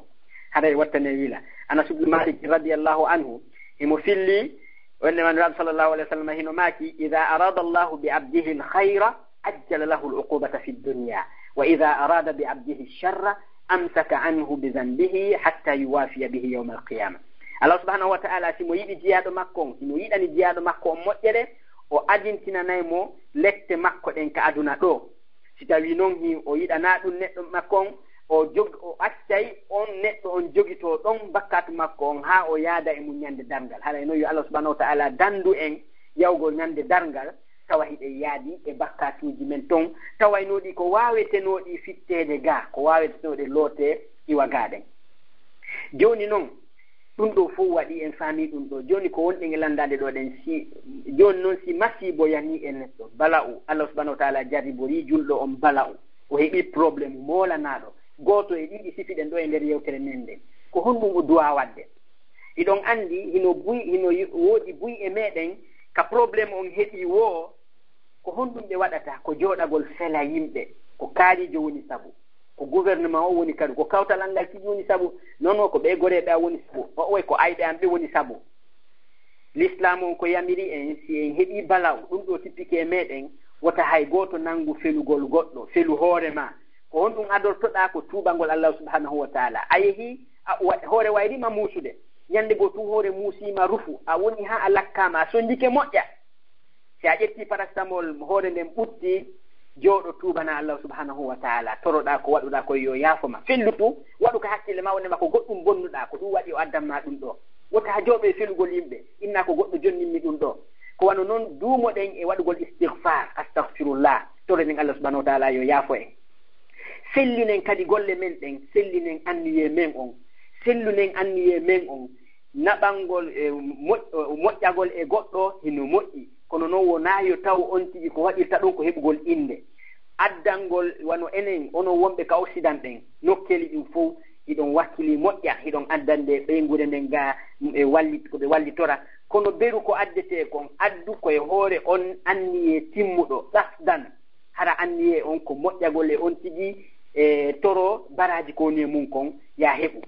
Haray wattanee wila. Anas ibnu Malik radiyallahu anhu, himo filli, wonde Nulaaɗo sallallahu alayhi wa sallam hino maaki: "Idaa araada Allahu bi abdihi al-khayra, ajjala lahu al-uqubata fi dunya, wa idaa araada bi abdihi ash-sharra, amsaka anhu bi dhanbihi hatta yuwafiya bihi yawma al-qiyama." Allah subhanahu wa ta'ala, si mo yiɗi jiyaaɗo makko on, si mo yiɗani jiyaaɗo makko on moƴƴere, o adintinanay mo lette makko ɗen ka aduna ɗoo. Si tawii non hi-, o yiɗanaa ɗum neɗɗo makko on, o jog-, o accay on neɗɗo on jogitoo ɗon bakkatu makko on haa o yaada e mum ñande darngal. Haray non yo Allah subhanahu wa ta'ala dandu en yawgol ñande darngal, tawa hiɗen yaadi e bakkatuuji men ton, tawaynooɗi ko waawetenooɗi fitteede gaa, ko waawetenooɗe lootee iwa gaa ɗen. Jooni non, ɗum ɗoo fow waɗi en faamii ɗum ɗoo. Jooni ko wonɗen e lanndaade ɗoo ɗen, si, jooni non si masiibo yanii e neɗɗo, bala'u, Allah subhanahu wa ta'ala jarriborii julɗo on bala'u, o heɓii problème moolanaaɗo, gooto e ɗiɗi sifi ɗen ɗoo e nder yewtere men nden, ko honɗum o duwaa waɗde? Hiɗon anndi, hino buy-, hino y-, woodi buy e meɗen ka problème on heɓi woo, ko honɗum ɓe waɗata? Ko jooɗagol fela yimɓe, ko kaalijo woni sabu, ko gouvernement o woni kadu, ko kawtal an ngal tigi woni sabu, non o ko ɓee goreeɓe an woni sabu, o oy ko ayɓe an ɓe woni sabu. L'islam on ko yamiri en, si en heɓi bala'u, ɗum ɗoo tippike e meɗen, wota hay gooto nanngu felugol goɗɗo, felu hoore ma. Ko honɗum adortoɗaa? Ko tuubangol Allah subhanahu wa ta'ala. A yehi, a, wa-, hoore wayri ma muusude. Ñande goo tun hoore muusi ma rufu, a woni haa a lakkaama, a sonjike moƴƴa. Si a ƴetti paracétamol, hoore nden ɓutti, jooɗo tuubanaa Allah subhanahu wa ta'ala. Toroɗaa ko waɗuɗaa ko yo yaafo ma. Fellutu, waɗu ka hakkille ma wonde ma ko goɗɗum bonnuɗaa, ko ɗum waɗi o addan ma ɗum ɗoo. Wota jooɗo e felugol yimɓe, inna ko goɗɗo jonninmi ɗum ɗoo. Ko wano non duumoɗen e waɗugol istighfar, astaghfirullah, toroɗen Allah subhanahu wa ta'ala yo yaafo en. Sellinen kadi golle men ɗen, sellinen anniyee men on, sellinen anniyee men on, naɓangol e moƴ-, moƴƴagol e goɗɗo hino moƴƴi, kono non wonaa yo taw on tigi ko waɗirta ɗum ko heɓugol innde. Addangol wano enen, onon wonɓe ka Occident ɗen, nokkeeli ɗin fow, hiɗon wakkili moƴƴa, hiɗon addande ɓeynguure nden ga, e walli-, ko ɓe wallitora. Kono beru ko addetee kon, addu ko e hoore on anniyee timmuɗo, qasdan. Hara anniyee on ko moƴƴagol e on tigi, e toro baraaji ko woni e mum kon, yaa heɓu.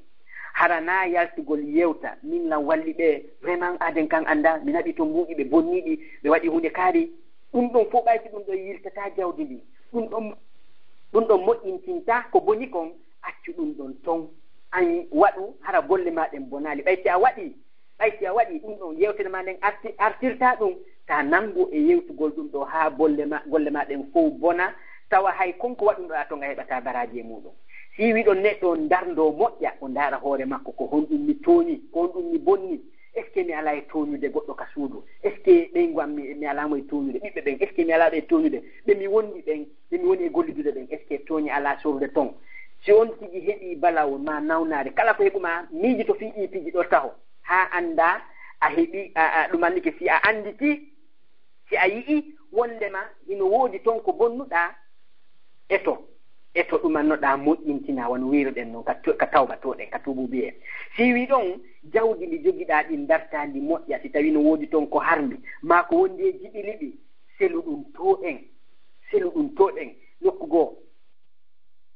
Hara naa yaltugol yewta, min lan walli ɓe, vraiment aden kan annda, mi naɓi to mbuuɗi ɓe bonniiɗi, ɓe waɗi huunde kaari. Ɗum ɗon fof ɓay si ɗum ɗon yiltataa jawdi ndi, ɗum ɗon, ɗum ɗon moƴƴintintaa ko boni kon, accu ɗum ɗon ton. An waɗu hara golle maa ɗen bonaali. Ɓay si a waɗi, ɓay si a waɗi ɗum ɗon, yewtere maa nden arti-, artirtaa ɗum, ta nanngu e yewtugol ɗum ɗo haa bolle ma, golle maa ɗen fof bona, tawa hay kon ko waɗunɗaa ton a heɓataa baraaji e muuɗum. Si wiɗon neɗɗo on ndarndoo moƴƴa, o ndaara hoore makko, ko honɗum mi tooñi, ko honɗum mi bonni? Est-ce que mi alaa e tooñude goɗɗo ka suudu? Est-ce que ɓeyngu am mi, mi alaa mo e tooñude? Ɓiɓɓe ɓen, est-ce que mi alaa ɓe e tooñude? Ɓe mi wondi ɓen, ɓe mi woni e gollidude ɓen, est-ce que tooñe alaa sorude ton? Si on tigi heɓii balawol maa nawnaare, kala ko heɓu maa miijoto fii ɗii piiji ɗoo taho, haa anndaa a heɓii, a, a, ɗum annike si a annditii, si a yi'ii wonndema hino woodi ton ko bonnuɗaa, eto, eto ɗumannoɗaa moƴƴintinaa, wano wiiruɗen non, ka to-, ka tawbatooɗen, ka tuubuubiyee. Si wii ɗon, jawdi ndi jogiɗaa ɗin ndartaa ndi moƴƴa, si tawii no woodi ton ko harmi, maa ko wondi e jiɓiliɓi, selu ɗum to en, selu ɗum to ɗen, nokku goo.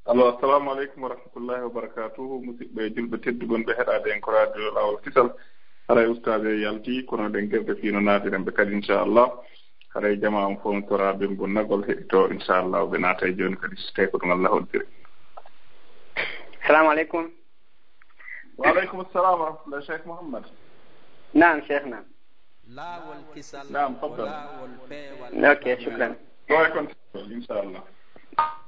Allo, assalamu aleykum wa rahmatullahi wa barakatuhu. Musidɓe julɓe tedduɓe wonɓe heɗaade en ko radio Laawol Kisal. Haray ustaade yalti, kono ɗen gerde fii no naatiren ɓe kadi, inchallah. Haray jamaa on fof no toraa ɓe bonnagol heɗito, inchallah, ɓe naata e jooni kadi, si tawi ko ɗum Allah hoddiri. Assalamu aleykum. Wa aleykum assalam wa rahmatullah, Cheikh Mouhammad. Naam, Cheikh, naam. Laawol kisal, naam, faddal. Laawol peewal. Ok, shukran. Ɗo e kon, inchallah.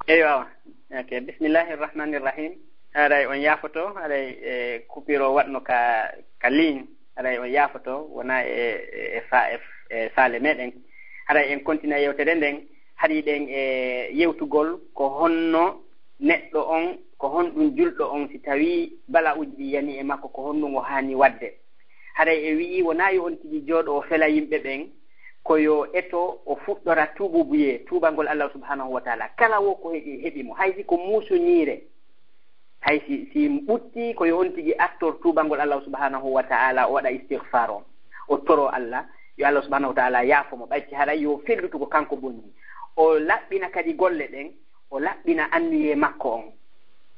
Eywa. Ok, bismillahi rahmani rahim. Haray on yaafoto, haray, e, coupure o waɗno ka, ka ligne. Haray on yaafoto, wona e, e, e fa-, e, e faale meɗen. Haray en continue yewtere nden. Hari ɗen e yewtugol ko honno neɗɗo on, ko honɗum julɗo on si tawii bala'uuji ɗi yani e makko, ko honɗum o haani waɗde. Haray e wi'i wonaa yo on tigi jooɗo o fela yimɓe ɓen, Ko yo eto o fuɗɗora tuububuyee, tuubangol Allahu subhanahu wa taala. Kala wo ko heɓi, heɓi mo. Hay si ko muusuñiire, hay si, si ɓuttii, ko yo on tigi artor tuubangol Allahu subhanahu wa taala, o waɗa istighfar on. O toro Allah, yo Allah subhanahu wa taala yaafo mo. Ɓay si haray yo fellutu ko kanko bonni. O laɓɓina kadi golle ɗen, o laɓɓina anniyee makko on.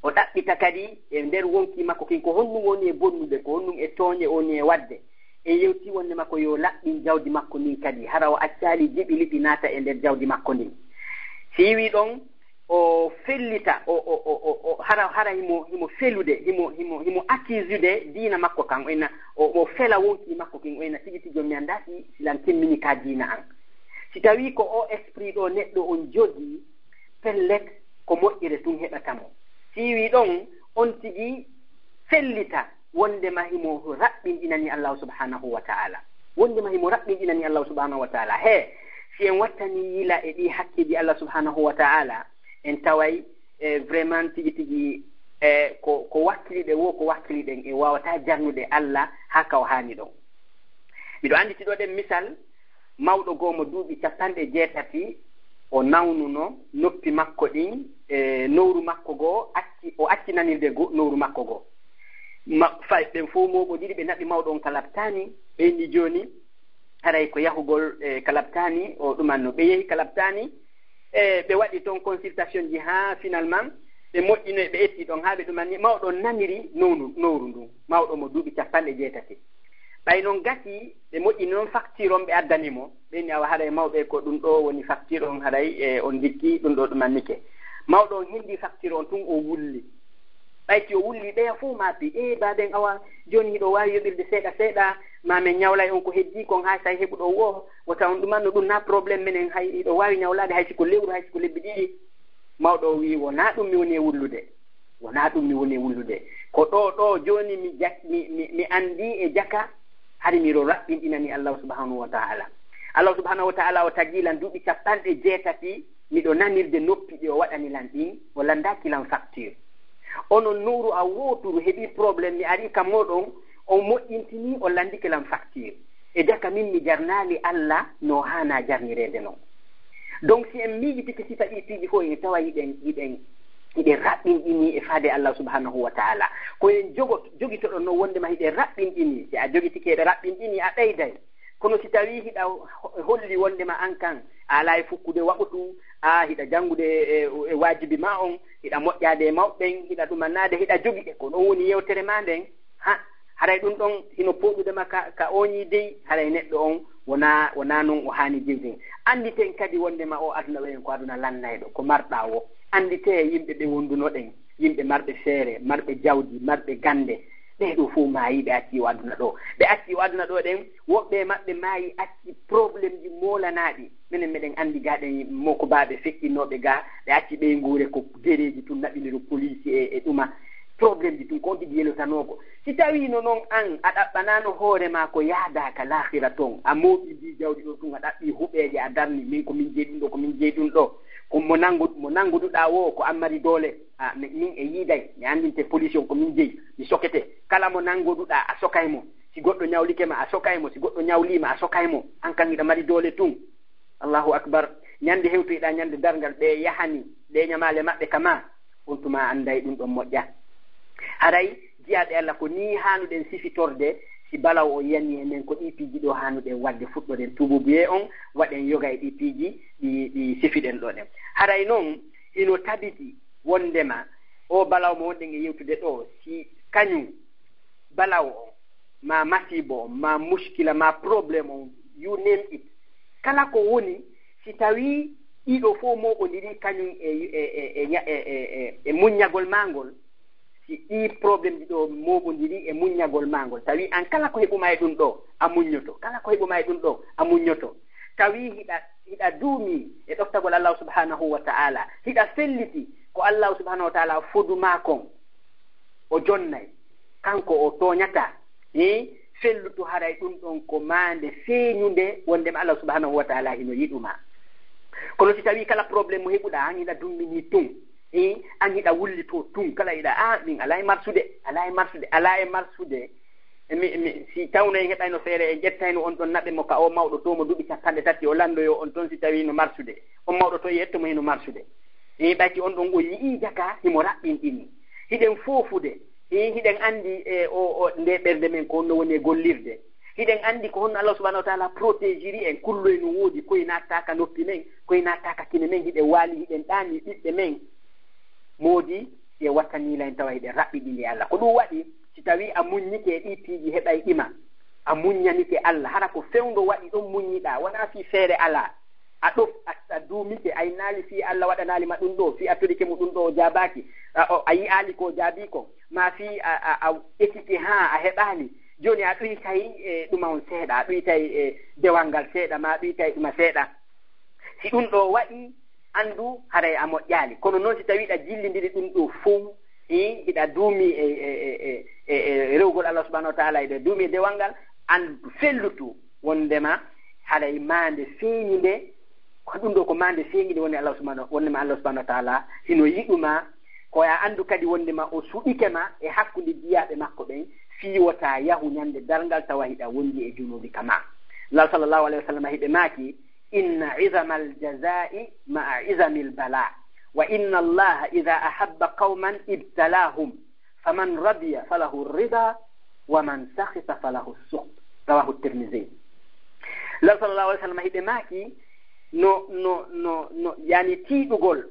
O ɗaɓɓita kadi e nder wonkii makko kin, ko honɗum woni e bonnude, ko honɗum e tooñe o woni e waɗde. E yewti wonde makko yo laɓɓin jawdi makko ndin kadi, hara o accaali jiɓi liɓi naata e nder jawdi makko ndin. Si yiwi ɗon, o fellita, o, o, o, o, o, hara, hara himo, himo felude, himo, himo, himo accusude diina makko kan, o ina, o, o fela wonkii makko kin, o ina tigi tigi on mi anndaa si, si lan timmini ka diina an. Si tawi ko o esprit ɗo neɗɗo on jogii, pellet, ko moƴƴere tun heɓata mo. Si yiwi ɗon, on tigi fellita wondema himo raɓɓinɗinani Allahu subhanahu wa ta'ala. Wondema himo raɓɓinɗinani Allahu subhanahu wa ta'ala. He, si en wattani yila e ɗi hakkeeji Allah subhanahu wa ta'ala, en taway, e, vraiment tigi tigi, e, ko, ko wakkili ɗe wo, ko wakkili ɗen, e wawata jarnude Allah haa ka o haani ɗon. Miɗo anndi si ɗo ɗen misal, mawɗo goo mo duuɓi capanɗe jeetati, o nawnuno noppi makko ɗin, e nowru makko goo, acci, o acci nanirde go-, nowru makko goo. Ma-, fay ɓen fow mooɓondiri, ɓe naɓi mawɗo on ka laɓtaani, ɓe inni jooni, haray ko yahugol, e, ka laɓtaani, o ɗumanno. Ɓe yehi ka laɓtaani, e, ɓe waɗi ton consultation ji haa finalement, ɓe moƴƴinoyi, ɓe etti ɗon haa ɓe ɗumanni, mawɗo on naniri nowru, nowru ndun. Mawɗo mo duuɓi capanɗe jeetati. Ɓay non gasi, ɓe moƴƴini non facture on ɓe addani mo. Ɓe inni awa haray mawɓe ko ɗum ɗo woni facture on, haray, e, on ndikki ɗum ɗo ɗum annike. Mawɗo on hendi facture on tun o wulli. Ɓay si o wulli ɓeya fow maapi, "E baaben awa, jooni hiɗo waawi yoɓirde seeɗa seeɗa, ma men ñawlay on ko heddi kon haa say heɓuɗo wo, wota on ɗumanno ɗum na problème menen, hay hiɗo waawi ñawlaade hay si ko lewru, hay si ko lebbi ɗiɗi." Mawɗo o wi'i, "Wonaa ɗum mi woni e wullude. Wonaa ɗum mi woni e wullude. Ko ɗo, ɗo jooni mi jak-, mi, mi, mi anndi e jaka, hari miɗo raɓɓinɗinani Allahu subhanahu wa ta'ala. Allahu subhanahu wa ta'ala o tagii lan duuɓi capanɗe jeetati, miɗo nanirde noppi ɗi o waɗani lan ɗin, o lanndaaki lan facture. Onon nowru a wooturu heɓi problème, mi ari ka mooɗon, on moƴƴintini, on lanndike lan facture. E jaka min mi jarnaali Allah no haana jarnireede non." Donc, si en miijitike sifa ɗi piiji fof, ene tawa hiɗen, hiɗen, hiɗen raɓɓinɗini e faade Allah subhanahu wa ta'ala. Ko en jogo-, jogitoɗon non wondema hiɗen raɓɓinɗini. Si a jogitike hiɗa raɓɓinɗini, a ɓeyday. Kono si tawi hiɗa ho-, holli wondema an kan, a alaa e fukkude waɓutu, a hiɗa janngude e, e waajibi ma on, hiɗa moƴƴaade e mawɓe ɓen, hiɗa ɗumannaade, hiɗa jogi ɗe. Ko ɗon woni yewtere ma nden. Ha, haray ɗum ɗon hino pooɗude ma ka, ka ooñii dey, haray neɗɗo on wonaa, wonaa non o haani jeyden. Annditen kadi wondema o aduna ɗo en ko aduna lannayɗo, ko marɗaa wo. Annditee yimɓe ɓe wondunoɗen, yimɓe marɓe feere, marɓe jawdi, marɓe gannde. Ɓee ɗoo fof maayi, ɓe acci o aduna ɗo. Ɓe acci o aduna ɗo ɗen, woɓɓe e maɓɓe maayi, acci problème ji moolanaaɗi. Minen meɗen anndi gaa ɗen mokobaaɓe feƴƴinooɓe gaa, ɓe acci ɓeynguure ko gereeji tun naɓiniro police e, e ɗuma. Problème ji tun ko on tigi yelotanoo ko. Si tawiino non an a ɗaɓɓanaano hoore maa ko yahdaa ka laahira ton, a mooɓi ndii jawdi ɗo tun, a ɗaɓɓi huɓeeje, a darni, "Min ko min jeyi ɗum ɗo, ko min jeyi ɗum ɗo." Ko mo nanngu-, mo nannguduɗaa wo, ko an mari doole. A, mi-, min e yiiday, mi anndinte police on ko min jeyi, mi sokete. Kala mo nanngoduɗaa, a sokay mo. Si goɗɗo ñawlike ma, a sokay mo. Si goɗɗo ñawlii ma, a sokay mo. An kan hiɗa mari doole tun. Allahu akbar. Ñande hewtoyɗaa ñande darngal, ɓe yahani ɗe ñamaale maɓɓe ka ma. On tuma a annday ɗum ɗon moƴƴa. Haray, jiyaaɓe Allah, ko nii haanuɗen sifitorde, si balaw o yani e men, ko ɗii piiji ɗo haanuɗen waɗde, fuɗɗoɗen tuububuyee on, waɗen yoga e ɗii piiji ɗi, ɗi sifiɗen ɗo ɗen. Haray non, hino tabiti wondema o balaw mo wonɗen e yewtude ɗo, si kañum balaw on, ma masiibo on, ma muskila, ma problème on, you name it. Kala ko woni, si tawi ɗiɗo fof mooɓondiri kañum e, e, e, e ña-, e, e, e, e muññagol maa ngol, si ɗii problème ɗiɗo mooɓondiri e muññagol maa ngol, tawi an kala ko heɓuma e ɗum ɗo, a muññoto. Kala ko heɓuma e ɗum ɗo, a muññoto. Tawi hiɗa, hiɗa duumi e ɗoftagol Allahu subhanahu wa ta'ala, hiɗa felliti ko Allahu subhanahu wa ta'ala fodu maa kon, o jonnay. Kanko o tooñataa. Hii, fellutu haray ɗum ɗon ko maande feeñunde wondema Allah subhanahu wa ta'ala hino yiɗuma. Kono si tawi kala problème mo heɓuɗaa, an hiɗa dummini tun, hii, an hiɗa wullito tun, kala hiɗa, "Ah, min alaa e marsude, alaa e marsude, alaa e marsude." mi, mi, si tawno en heɓayno feere, en ƴettayno on ɗon naɓe mo ka o mawɗo to mo duuɓi capanɗe tati, o lanndoyo on ton si tawi no marsude. On mawɗo to yetto mo hino marsude. E ɓayti on ɗon o yi'i jaka, himo raɓɓinɗini. Hiɗen foofude, e hiɗen anndi e o, o, nde ɓernde men ko honno woni e gollirde. Hiɗen anndi ko honno Allah subhanahu wa ta'ala protégiri en, kulloy no woodi, koy nattaaka noppi men, koy nattaaka kine men, hiɗen waali, hiɗen ɗaani ɓiɓɓe men. Moodi, si e wattaniila en tawa hiɗen raɓɓiɗini e Allah. Ko ɗum waɗi, si tawi a muññike e ɗi piiji heɓayɗi ma, a muññanike Allah, hara ko fewndo waɗi ɗon muññiɗaa, wonaa fii feere alaa. A ɗof, a, a duumike, a innaali fii Allah waɗanaali ma ɗum ɗo, fii a torike mo ɗum ɗo, o jaabaaki, a, o, a yi'aali ko o jaabii kon, maa fii a, a, a etike haa a heɓaali. Jooni a ɗuytay e ɗuma on seeɗa, a ɗuytay e dewal ngal seeɗa, maa a ɗuytay ɗuma seeɗa. Si ɗum ɗo waɗi, anndu haray a moƴƴaali. Kono noon si tawi hiɗa jillindiri ɗum ɗo fow, i, hiɗa duumi e, e, e, e, e, e rewgol Allah subhanahu wa ta'ala, hiɗa duumi e dewal ngal, anndu fellutu wondema haray maande feeñunde, ko ɗum ɗo ko maande feeñunde woni Allah subhanahu, wondema Allah subhanahu wa ta'ala hino yiɗuma, ko a anndu kadi wondema o suɗike ma e hakkunde jiyaaɓe makko ɓen, fii wota yahu ñande darngal tawa hiɗa wondi e junuubi kama. Law sallallahu alayhi wa sallam hiɓe maaki, إن عظم الجزاء مع عظم البلاء، وإن الله إذا أحب قوما ابتلاهم، فمن رضي فله الرضا، ومن سخط فله السخط. رواه الترمذي. Law sallallahu alayhi wa sallam hiɓe maaki, no, no, no, no, yani tiiɗugol,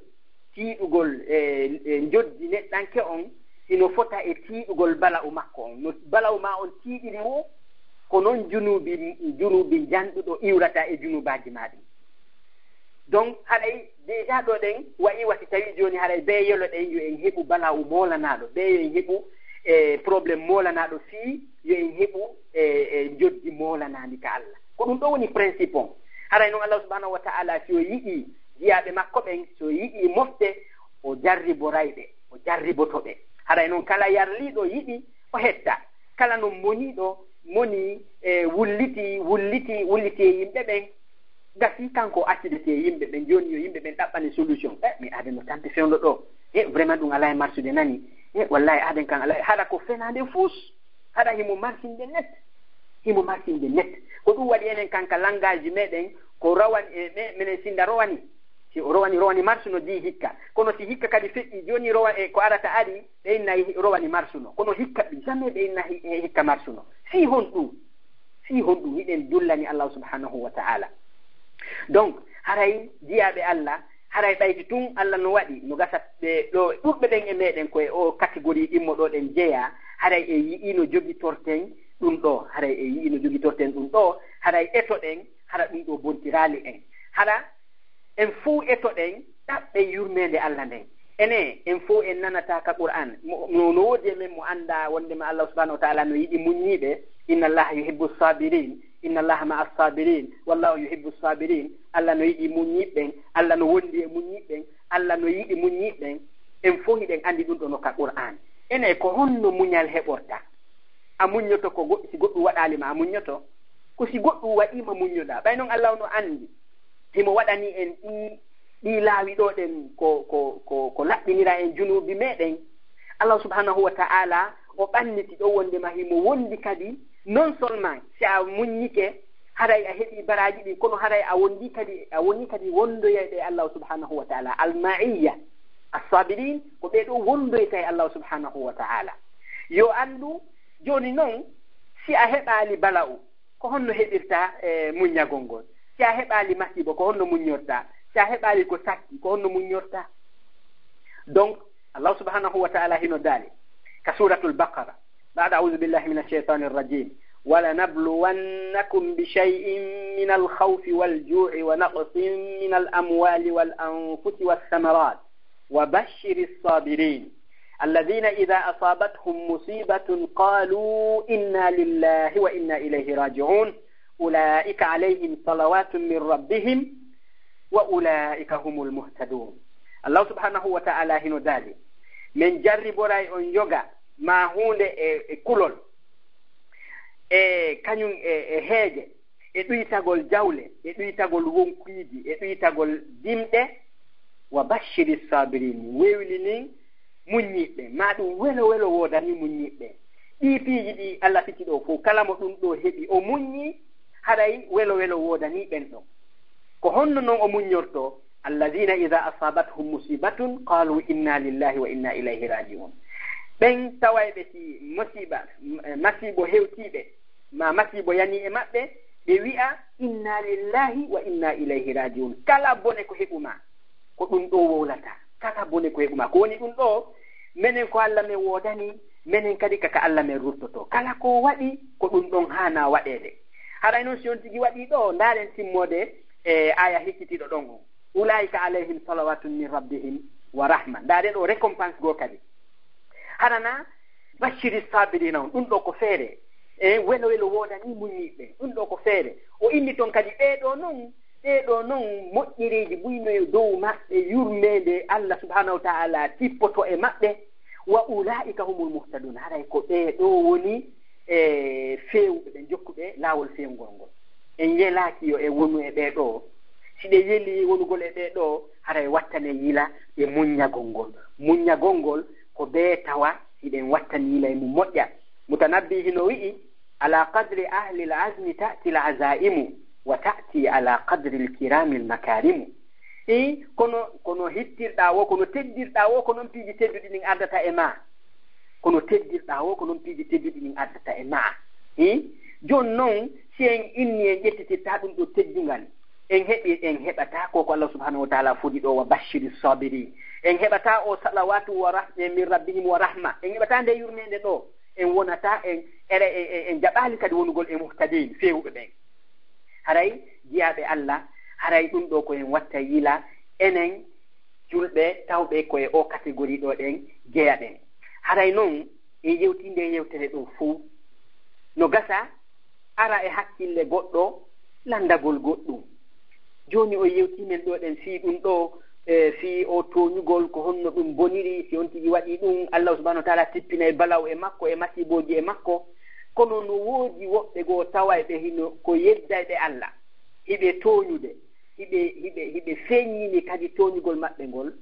tiiɗugol e, e njoddi neɗɗanke on, hino fota e tiiɗugol bala'u makko on. No bala'u ma on tiiɗiri woo, ko non junuubi, junuubi janɗuɗo iwrata e junuubaaji ma ɗin. Donc, haray déjà ɗo ɗen, wa'i wa si tawi jooni haray bee yelo ɗen yo en heɓu bala'u moolanaaɗo, bee yo en heɓu, e, problème moolanaaɗo fii yo en heɓu, e, e, njoddi moolanaandi ka Allah. Ko ɗum ɗo woni principe on. Haray non Allah subhanahu wa ta'ala si o yiɗi jiyaaɓe makko ɓen, si o yiɗi mofte, o jarriboray ɓe, o jarriboto ɓe. Haray non kala yarliiɗo yiɗi, o hetta. Kala non moniiɗo, moni, e, wulliti, wulliti, wulliti e yimɓe ɓen, gasi kanko o accidete e yimɓe ɓen. Jooni yo yimɓe ɓen ɗaɓɓane solution. E, mi aaden no tampi fewndo ɗo. E, vraiment ɗum alaa e marsude nani. E, wallahi aaden kan alaa. Haɗa ko fenaande fuus. Haɗa himo marsinde net. Himo marsinde net. Ko ɗum waɗi enen kan ka langage meɗen, ko rawan e me-, menen sinda rowani. Si o rowani, rowani marsuno di hikka. Kono si hikka kadi feƴƴi, jooni rowa-, e ko arata ari, ɓe inna hi-, rowani marsuno. Kono hikka, jamais ɓe inna hi-, he hikka marsuno. Fii honɗum? Fii honɗum? Hiɗen dullani Allah subhanahu wa ta'ala. Donc, haray jiyaaɓe Allah, haray ɓayde tun Allah no waɗi, no gasa ɓe ɗo, ɓurɓe ɓen e meɗen ko e o catégorie ɗimmo ɗo ɗen jeyaa, haray e yi'i no jogitorten ɗum ɗo, haray e yi'i no jogitorten ɗum ɗo, haray etoɗen, hara ɗum ɗo bontiraali en. Hara en fow etoɗen ɗaɓɓen yurmeende Allah nden. Ene, en fow en nanata ka Qur'an. Mo, no, no woodi e men mo annda wondema Allah subhanahu wa ta'ala no yiɗi muññiiɓe. Inna Allaha yuhibbu sabirin. Inna Allaha ma'a sabirin. Wallahu yuhibbu sabirin. Allah no yiɗi muññiiɓe ɓen. Allah no wondi e muññiiɓe ɓen. Allah no yiɗi muññiiɓe ɓen. En fow hiɗen anndi ɗum ɗo no ka Qur'an. Ene, ko honno muñal heɓorta? A muññoto ko go-, si goɗɗum waɗaali ma, a muññoto? Ko si goɗɗum waɗii ma muññoɗaa. Ɓay non Allah no anndi. Himo waɗani en ɗi, ɗi laawi ɗo ɗen ko, ko, ko, ko laɓɓinira en junuubi meɗen. Allah subhanahu wa ta'ala o ɓanniti ɗo wondema himo wondi kadi, non seulement si a muññike, haray a heɓi baraaji ɗin, kono haray a wondi kadi, a woni kadi wondoyayɓe e Allah subhanahu wa ta'ala. Al-ma'iyya. As-sabirin, ko ɓe ɗo wondoyta e Allah subhanahu wa ta'ala. Yo anndu, jooni non, si a heɓaali bala'u, ko honno heɓirta, e, muññagol ngol? Si a heɓaali masiibo, ko honno muññorta? Si a heɓaali ko sakki, ko honno muññorta? Donc, Allah subhanahu wa ta'ala hino daali ka Suratul Baqara, بعد أعوذ بالله من الشيطان الرجيم، ولنبلونكم بشيء من الخوف والجوع ونقص من الأموال والأنفس والثمرات وبشر الصابرين الذين إذا أصابتهم مصيبة قالوا إنا لله وإنا إليه راجعون أولئك عليهم صلوات من ربهم وأولئك هم المهتدون. Allah subhanahu wa ta'ala hino daali, men jarriboray on yoga maa huunde e, e kulol, e kañum e, e heege, e ɗuytagol jawle, e ɗuytagol wonkiiji, e ɗuytagol dimɗe. Wa bashiri sabirin, wewlinin muññiɓɓe, maa ɗum welo welo woodani muññiɓɓe. Ɗii piiji ɗi Allah fiti ɗo fof, kala mo ɗum ɗo heɓi, o muññi, haray welo welo woodanii ɓen ɗon. Ko honno non o muññortoo? "Alladhina idha asabathum musibatun qalu inna lillahi wa inna ilayhi raji'un." Ɓen tawayɓe si musiba, m-, masiibo hewtiiɓe, ma masiibo yanii e maɓɓe, ɓe wi'a, "Inna lillahi wa inna ilayhi raji'un." Kala bone ko heɓu ma, ko ɗum ɗo wowlata. Kala bone ko heɓu ma. Ko woni ɗum ɗo, menen ko Allah men woodani, menen kadi kaka Allah men ruttoto. Kala ko waɗi, ko ɗum ɗon haana waɗeede. Haray noon si on tigi waɗi ɗo, ndaaren timmoode e aya hikkitiiɗo ɗon on. "Ulaika alayhim salawatun min rabbihim wa rahma." Ndaaren ɗo récompense goo kadi. Harana bashiri sabirina on, ɗum ɗo ko feere. E welo welo woodani muññiiɓe, ɗum ɗo ko feere. O inni toon kadi ɓee ɗo noon, ɓee ɗo noon moƴƴereeji buy no e dow maɓɓe, yurmeende Allah subhanahu wa ta'ala tippoto e maɓɓe. "Wa ulaika humul muhtadun." Haray ko ɓee ɗo woni e feewuɓe, ɓe jokkuɓe laawol feewngol ngol. En yelaaki yo en wonu e ɓee ɗo. Si ɓe yeli wonugol e ɓee ɗo, haray wattane yila e muññagol ngol. Muññagol ngol ko bee tawa hiɗen wattani yila e mum moƴƴa. Mutanabbi hino wi'i, "Ala qadri ahli al-azmi ta'ti al-azaimu, wa ta'ti ala qadri al-kirami al-makarimu." I, kono, kono hittirɗaa wo, kono teddirɗaa wo, ko non piiji tedduɗi ɗin ardata e ma. Kono teddirɗaa wo, ko non piiji tedduɗi ɗin ardata e ma. I, jooni non, si en inni en ƴettitirtaa ɗum ɗo teddungal, en heɓi, en heɓataa ko, ko Allah subhanahu wa ta'ala fodi ɗo, "Wa bashiri sabirin." En heɓataa o salawatu wa rah-, e min rabbihim wa rahma. En heɓataa nde yurmeende ɗo. En wonataa, en, ere, en, en, en jaɓaali kadi wonugol e muhtadin, feewuɓe ɓen. Haray jiyaaɓe Allah, haray ɗum ɗo ko en watta yila, enen julɓe tawɓe ko e o catégorie ɗo ɗen jeyaɗen. Haray non, en yewtii nde yewtere ɗo fow. No gasa, ara e hakkille goɗɗo, lanndagol goɗɗum. Jooni o yewtii men ɗo ɗen fii ɗum ɗo, e fii o tooñugol, ko honno ɗum boniri, si on tigi waɗii ɗum, Allah subhanahu wa ta'ala tippinay balaw e makko, e masiibooji e makko. Kono no woodi woɓɓe goo tawayɓe hino ko yeddayɓe Allah. Hiɓe tooñude, hiɓe, hiɓe, hiɓe feññini kadi tooñugol maɓɓe ngol.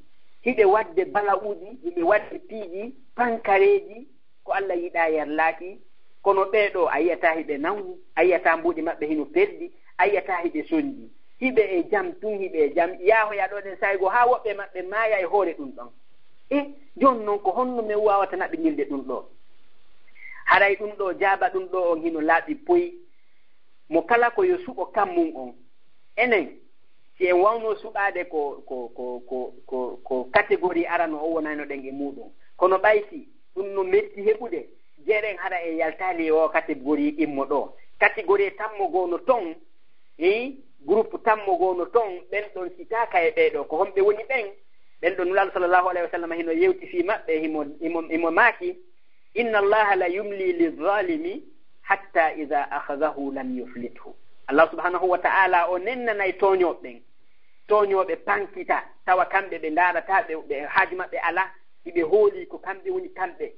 Hiɓe waɗde bala'uuji, hiɓe waɗde piiji, pankareeji, ko Allah yiɗaa yarlaaki. Kono ɓee ɗo, a yi'ataa hiɓe nangu, a yi'ataa mbuuɗi maɓɓe hino perdi, a yi'ataa hiɓe sonji. Hiɓe e jam tun, hiɓe e jam. Yaahoya ɗo ɗen saaygo haa woɓɓe maɓɓe maaya e hoore ɗum ɗon. E jooni non, ko honno men waawata naɓinirde ɗum ɗo? Haray ɗum ɗo, jaaba ɗum ɗo on hino laaɓi poy. Mo kala ko yo suɓo kammun on. Enen, si en waawno suɓaade ko, ko, ko, ko, ko, ko catégorie arano o wonayno ɗen e muuɗum. Kono ɓay si ɗum no metti heɓude, jeeɗen hara en yaltaali e o catégorie ɗimmo ɗo. Catégorie tammo goo no ton, e groupe tammo goo no ton, ɓen ɗon sitaaka e ɓee ɗo. Ko honɓe woni ɓen? Ɓen ɗon Nulaaɗo sallallahu alayhi wa sallam hino yewti fii maɓɓe, himo, himo, himo maaki, "Inna Allaha la yumli lizalimi hatta idha akhadhahu lam yuflithu." Allah subhanahu wa ta'ala o nennanay tooñooɓe ɓen. Tooñooɓe pankita, tawa kamɓe ɓe ndaarataa, ɓe, ɓe haaju maɓɓe alaa, hiɓe hoolii ko kamɓe woni kamɓe.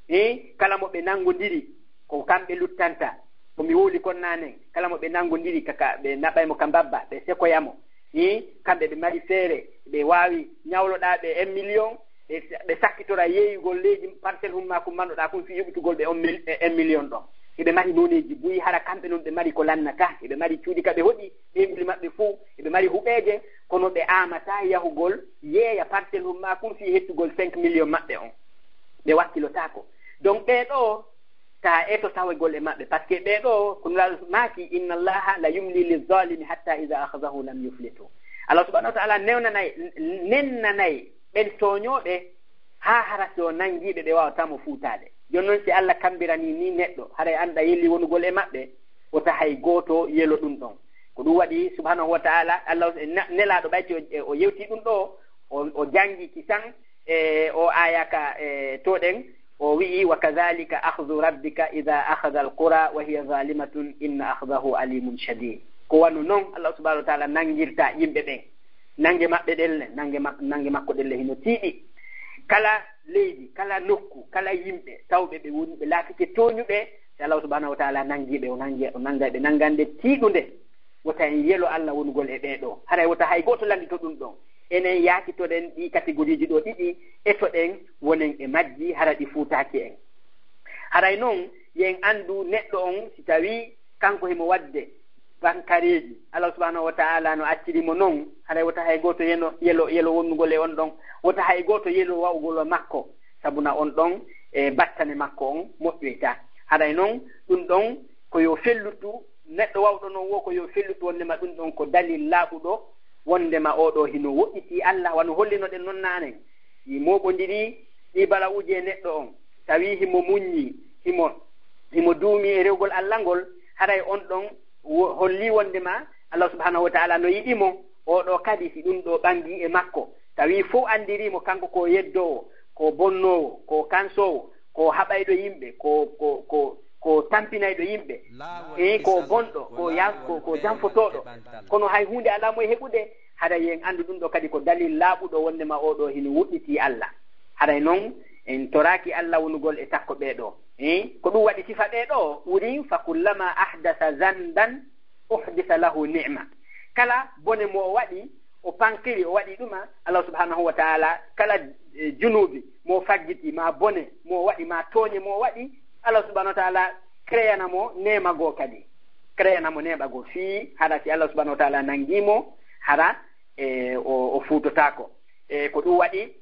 E kala mo ɓe nanngondiri, ko kamɓe luttanta. Ko mi wowli kon naanen, kala mo ɓe nanngondiri, kaka ɓe naɓay mo ka mbabba, ɓe sekoya mo. E kamɓe ɓe mari feere, ɓe waawi ñawloɗaa ɓe un million, ɓe, ɓe sakkitora yeeyugol leydi parcelle hum maakum mannoɗaa kun fii yoɓitugol ɓe on mil-, e un million ɗon. Eɓe mari nooneeji buy, hara kamɓe non ɓe mari ko lannata, eɓe mari cuuɗi ka ɓe hoɗi, ɓeynguuli maɓɓe fow, eɓe mari huɓeeje, kono ɓe aamataa yahugol yeeya parcelle hum maakum fii hettugol cinq million maɓɓe on. Ɓe wakkilotaako. Donc ɓee ɗoo, ta eto tawegol e maɓɓe, parce que ɓee ɗoo, ko Nulaaɗo maaki, "Inna Allaha la yumli lizalimi hatta idha akhadhahu lam yuflithu." Allah subhanahu wa ta'ala newnanay, nennanay ɓen tooñooɓe, haa hara si o nanngiiɓe, ɓe waawataa mo fuutaade. Jooni non, si Allah kammbiranii nii neɗɗo, haray annda yelli wonugol e maɓɓe, wota hay gooto yelo ɗum ɗon. Ko ɗum waɗi, subhanahu wa ta'ala, Allah na-, Nelaaɗo ɓayti o, o yewtii ɗum ɗo, o, o janngi kisan, e o aaya ka, e to ɗen, o wi'i, "Wa kadhalika akhdhu rabbika idha akhadha al-qura wa hiya zalimatun inna akhdahu alimun shadid." Ko wano non Allah subhanahu wa ta'ala nanngirta yimɓe ɓen. Nannge maɓɓe ɗen le, nannge ma-, nannge makko ɗen le hino tiiɗi. Kala leydi, kala nokku, kala yimɓe tawɓe ɓe woni, ɓe laatike tooñuɓe, si Allah subhanahu wa ta'ala nanngii ɓe, o nanngi, o nannga ɓe nanngande tiiɗunde. Wota en yelo Allah wonugol e ɓee ɗoo. Haray wota hay gooto lanndito ɗum ɗon. Enen yaakitoɗen ɗii catégorie ji ɗoo ɗiɗi, etoɗen wonen e majji, hara ɗi fuutaaki en. Haray noon, yo en anndu neɗɗo on, si tawii kanko himo waɗde bankareeji, Allah subhanahu wa ta'ala no acciri mo noon, haray wota hay gooto yeno, yelo, yelo wonnugol e on ɗon, wota hay gooto yelo wa'ugol e makko, sabuna on ɗon e battane makko on moƴƴoyta. Haray noon, ɗum ɗon ko yo fellutu, neɗɗo wawɗo noon wo ko yo fellutu wonndema ɗum ɗon ko dalil laaɓuɗo, wonndema oo ɗoo hino woɗɗitii Allah, wano hollinoɗen noon naanen. Si mooɓondirii ɗii bala'uuji e neɗɗo on, tawi himo muññi, himo, himo duumi e rewgol Allah ngol, haray on ɗon wo-, holli wonndema Allah subhanahu wa ta'ala no yiɗi mo, oo ɗoo kadi si ɗum ɗoo ɓangi e makko, tawi fof anndirii mo kanko ko yeddoowo, ko bonnoowo, ko kansoowo, ko haɓayɗo yimɓe, ko, ko, ko, ko tampinayɗo yimɓe, e ko bonɗo, ko ya-, ko, ko janfotooɗo, kono hay huunde alaa mo e heɓude, haray yo en anndu ɗum ɗoo kadi ko dalil laaɓuɗo wonndema oo ɗoo hino woɗɗitii Allah. Haray noon, en toraaki Allah wonugol e takko ɓee ɗoo. Eh, ko ɗum waɗi sifa ɓee ɗoo, wurin, "Fa kullama ahdasa zanban, uhdisa lahu ni'ma." Kala bone mo o waɗi, o pankiri, o waɗi ɗuma, Allah subhanahu wa ta'ala, kala, eh, junuubi mo o faggiti, ma bone mo o waɗi, ma tooñe mo o waɗi, Allah subhanahu wa ta'ala créana mo neema goo kadi. Créana mo neema goo. Fii hara si Allah subhanahu wa ta'ala nangi mo, hara, eh, o, o fuutotaako. E ko ɗum waɗi,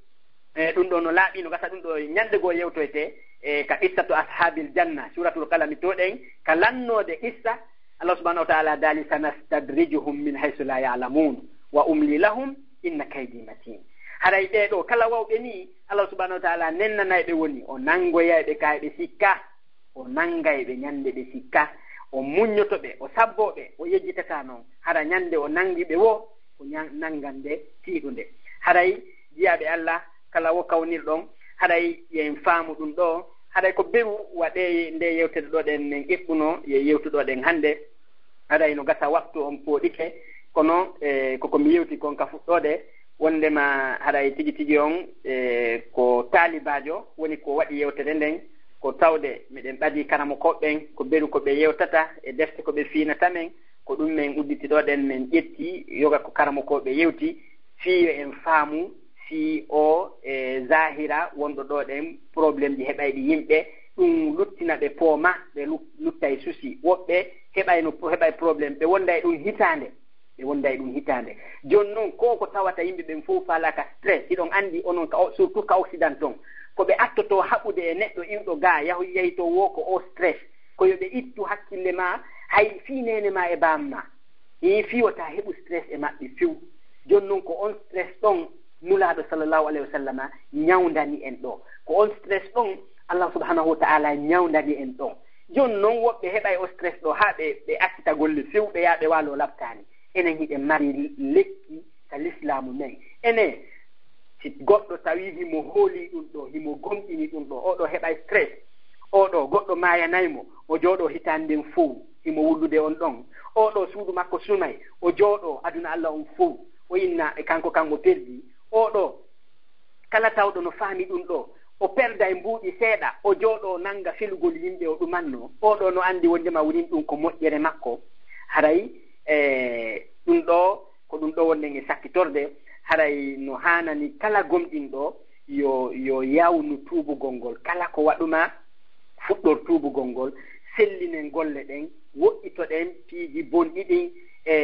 e ɗum ɗoo no laaɓi, no gasa ɗum ɗoo ñannde goo yewtoyte, e ka qissatu ashaabil janna, suuratul qalami to ɗen, ka lannoode qissa, Allah subhanahu wa ta'ala daali, "Sanastadrijuhum min haysu la ya'lamun, wa umli lahum, inna kaydi matin." Haray ɓee ɗoo kala wawɓe nii, Allah subhanahu wa ta'ala nennanay ɓe woni, o nanngoyay ɓe ka ɓe sikka, o nanngay ɓe ñannde ɓe sikka, o muññoto ɓe, o sabboo ɓe, o yejjitataa noon. Hara ñannde o nanngi ɓe wo, ko ñan-, nanngande tiiɗunde. Haray jiyaaɓe Allah, kala wo kawnirɗon, haray yo en faamu ɗum ɗoo, haray ko beru waɗee nde yewtere ɗoo ɗen men eɓɓuno, yo yewtuɗo ɗen hannde. Haray no gasa waktu on pooɗike, kono, e, koko mi yewti kon ka fuɗɗoode, wonndema haray tigi tigi on, e, ko taalibaajo woni ko waɗi yewtere nden, ko tawde miɗen ɓadii karamokooɓe ɓen, ko beru ko ɓe yewtata e defte ko ɓe fiinata men, ko ɗum men udditi ɗoo ɗen, men ƴetti yoga ko karamokooɓe yewti, fii yo en faamu fii o, e, zahira wonɗo ɗoo ɗen, problème ji heɓayɗi yimɓe, ɗum luttina ɓe pooma, ɓe lu-, lutta e souci. Woɓɓe heɓayno, heɓay problème, ɓe wonda e ɗum hitaande, ɓe wonda e ɗum hitaande. Jooni noon, ko ko tawata yimɓe ɓen fof faalaka stress, hiɗon anndi onon ka o-, surtout ka Occident ton, ko ɓe attoto haɓude e neɗɗo iwɗo gaa, yahu-, yahito wo ko o stress, ko yo ɓe ittu hakkille ma, hay fii neene ma e baam ma. Hii fii wota heɓu stress e maɓɓe few. Jooni noon ko on stress ɗon Nulaaɗo sallallahu alayhi wa sallama ñawndani en ɗoo. Ko on stress ɗon Allah subhanahu wa ta'ala ñawndani en ɗoo. Jooni noon woɓɓe heɓay o stress ɗoo haa ɓe, ɓe accita golle few, ɓe yaha ɓe waaloo laptaani. Enen hiɗen mari lekki ka lislaamu men. Enen, si goɗɗo tawii himo hoolii ɗum ɗoo, himo gomɗini ɗum ɗoo, oo ɗoo heɓay stress. Oo ɗoo goɗɗo maayanay mo, o jooɗoo hitaande nden fow, himo wullude on ɗon. Oo ɗoo suudu makko sumay, o jooɗoo aduna Allah on fow, o inna e kanko kan o perdi. Oo ɗoo, kala tawɗo no faami ɗum ɗoo, o perda e mbuuɗi seeɗa, o jooɗoo nannga felugol yimɓe o ɗumanno. Oo ɗoo no anndi wonndema wurin ɗum ko moƴƴere makko. Haray, e, ɗum ɗoo, ko ɗum ɗoo wonɗen e sakkitorde. Haray no haanani kala gomɗinɗo yo, yo yawnu tuubugol ngol. Kala ko waɗuma, fuɗɗor tuubugol ngol, sellinen golle ɗen, woɗɗitoɗen piiji bonɗi ɗin, e,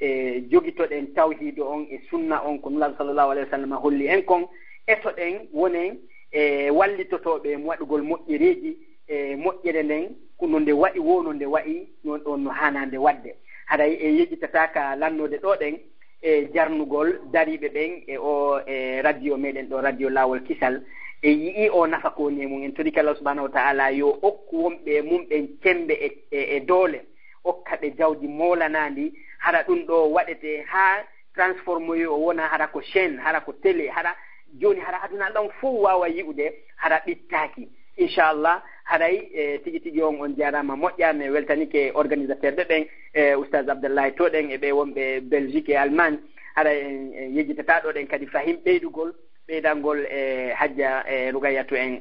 e jogitoɗen tawhiido on e sunna on ko Nulaaɗo sallallahu alayhi wa sallam holli en kon, etoɗen, wonen e wallitotooɓe e waɗugol moƴƴereeji, e moƴƴere nden, ko no nde wa'i woo, no nde wa'i, non ɗon no haanaa nde waɗde. Haray en yejjitataa ka lannoode ɗoo ɗen, e jarnugol dariiɓe ɓen e o, e radio meɗen ɗo, Radio Laawol Kisal, e yi'i o nafa ko woni e mum. En torike Allah subhanahu wa ta'ala yo okku wonɓe e mum ɓen cembe e, e, e doole, okka ɓe jawdi moolanaandi, hara ɗum ɗo waɗete haa transformé o wona hara ko chaîne, hara ko télé, hara jooni hara aduna ɗon fof waawa yi'ude, hara ɓittaaki. Inchallah, haray, e, tigi tigi on, on jaaraama moƴƴa, mi weltanike organisateur ɓe ɓen, e, Oustaz Abdallahi to ɗen e ɓe wonɓe Belgique e Allemagne. Haray en, en yejjitataa ɗo ɗen kadi fahin ɓeydugol, ɓeydangol e Hajja e Rugayatu en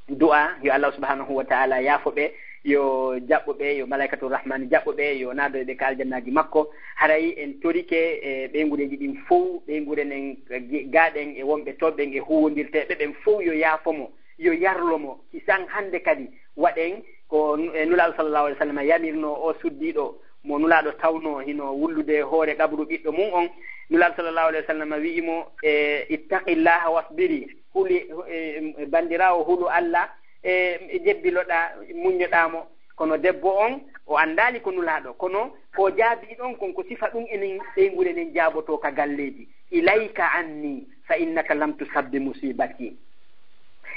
du'a, yo Allah subhanahu wa ta'ala yaafo ɓe, yo jaɓɓo ɓe, yo Malaikatur Rahmani jaɓɓo ɓe, yo naado ɓe ka aljannaaji makko. Haray en torike e ɓeynguureeji ɗin fow, ɓeynguure nden, ga-, gaaɗen e wonɓe to ɓen e huuwondirteeɓe ɓen fow, yo yaafo mo, yo yarlo mo, kisan hannde kadi waɗen ko e Nulaaɗo sallallahu alaihi wasallam yamirno o suddiiɗo mo Nulaaɗo tawno hino wullude hoore qabru ɓiɗɗo mum on. Nulaaɗo sallallahu alaihi wasallam wi'i mo, e, "Ittaqillaha wasbiri." Huli, e, e, bandiraawo, hulu Allah, e, jebbiloɗa, muññoɗa mo. Kono debbo on, o anndaali ko Nulaaɗo, kono ko jaabii ɗon kon ko sifa ɗum enen ɓeynguure nden jaabotoo ka galleeji. "Ilayka anni, fa innaka lam tusabbi musibati."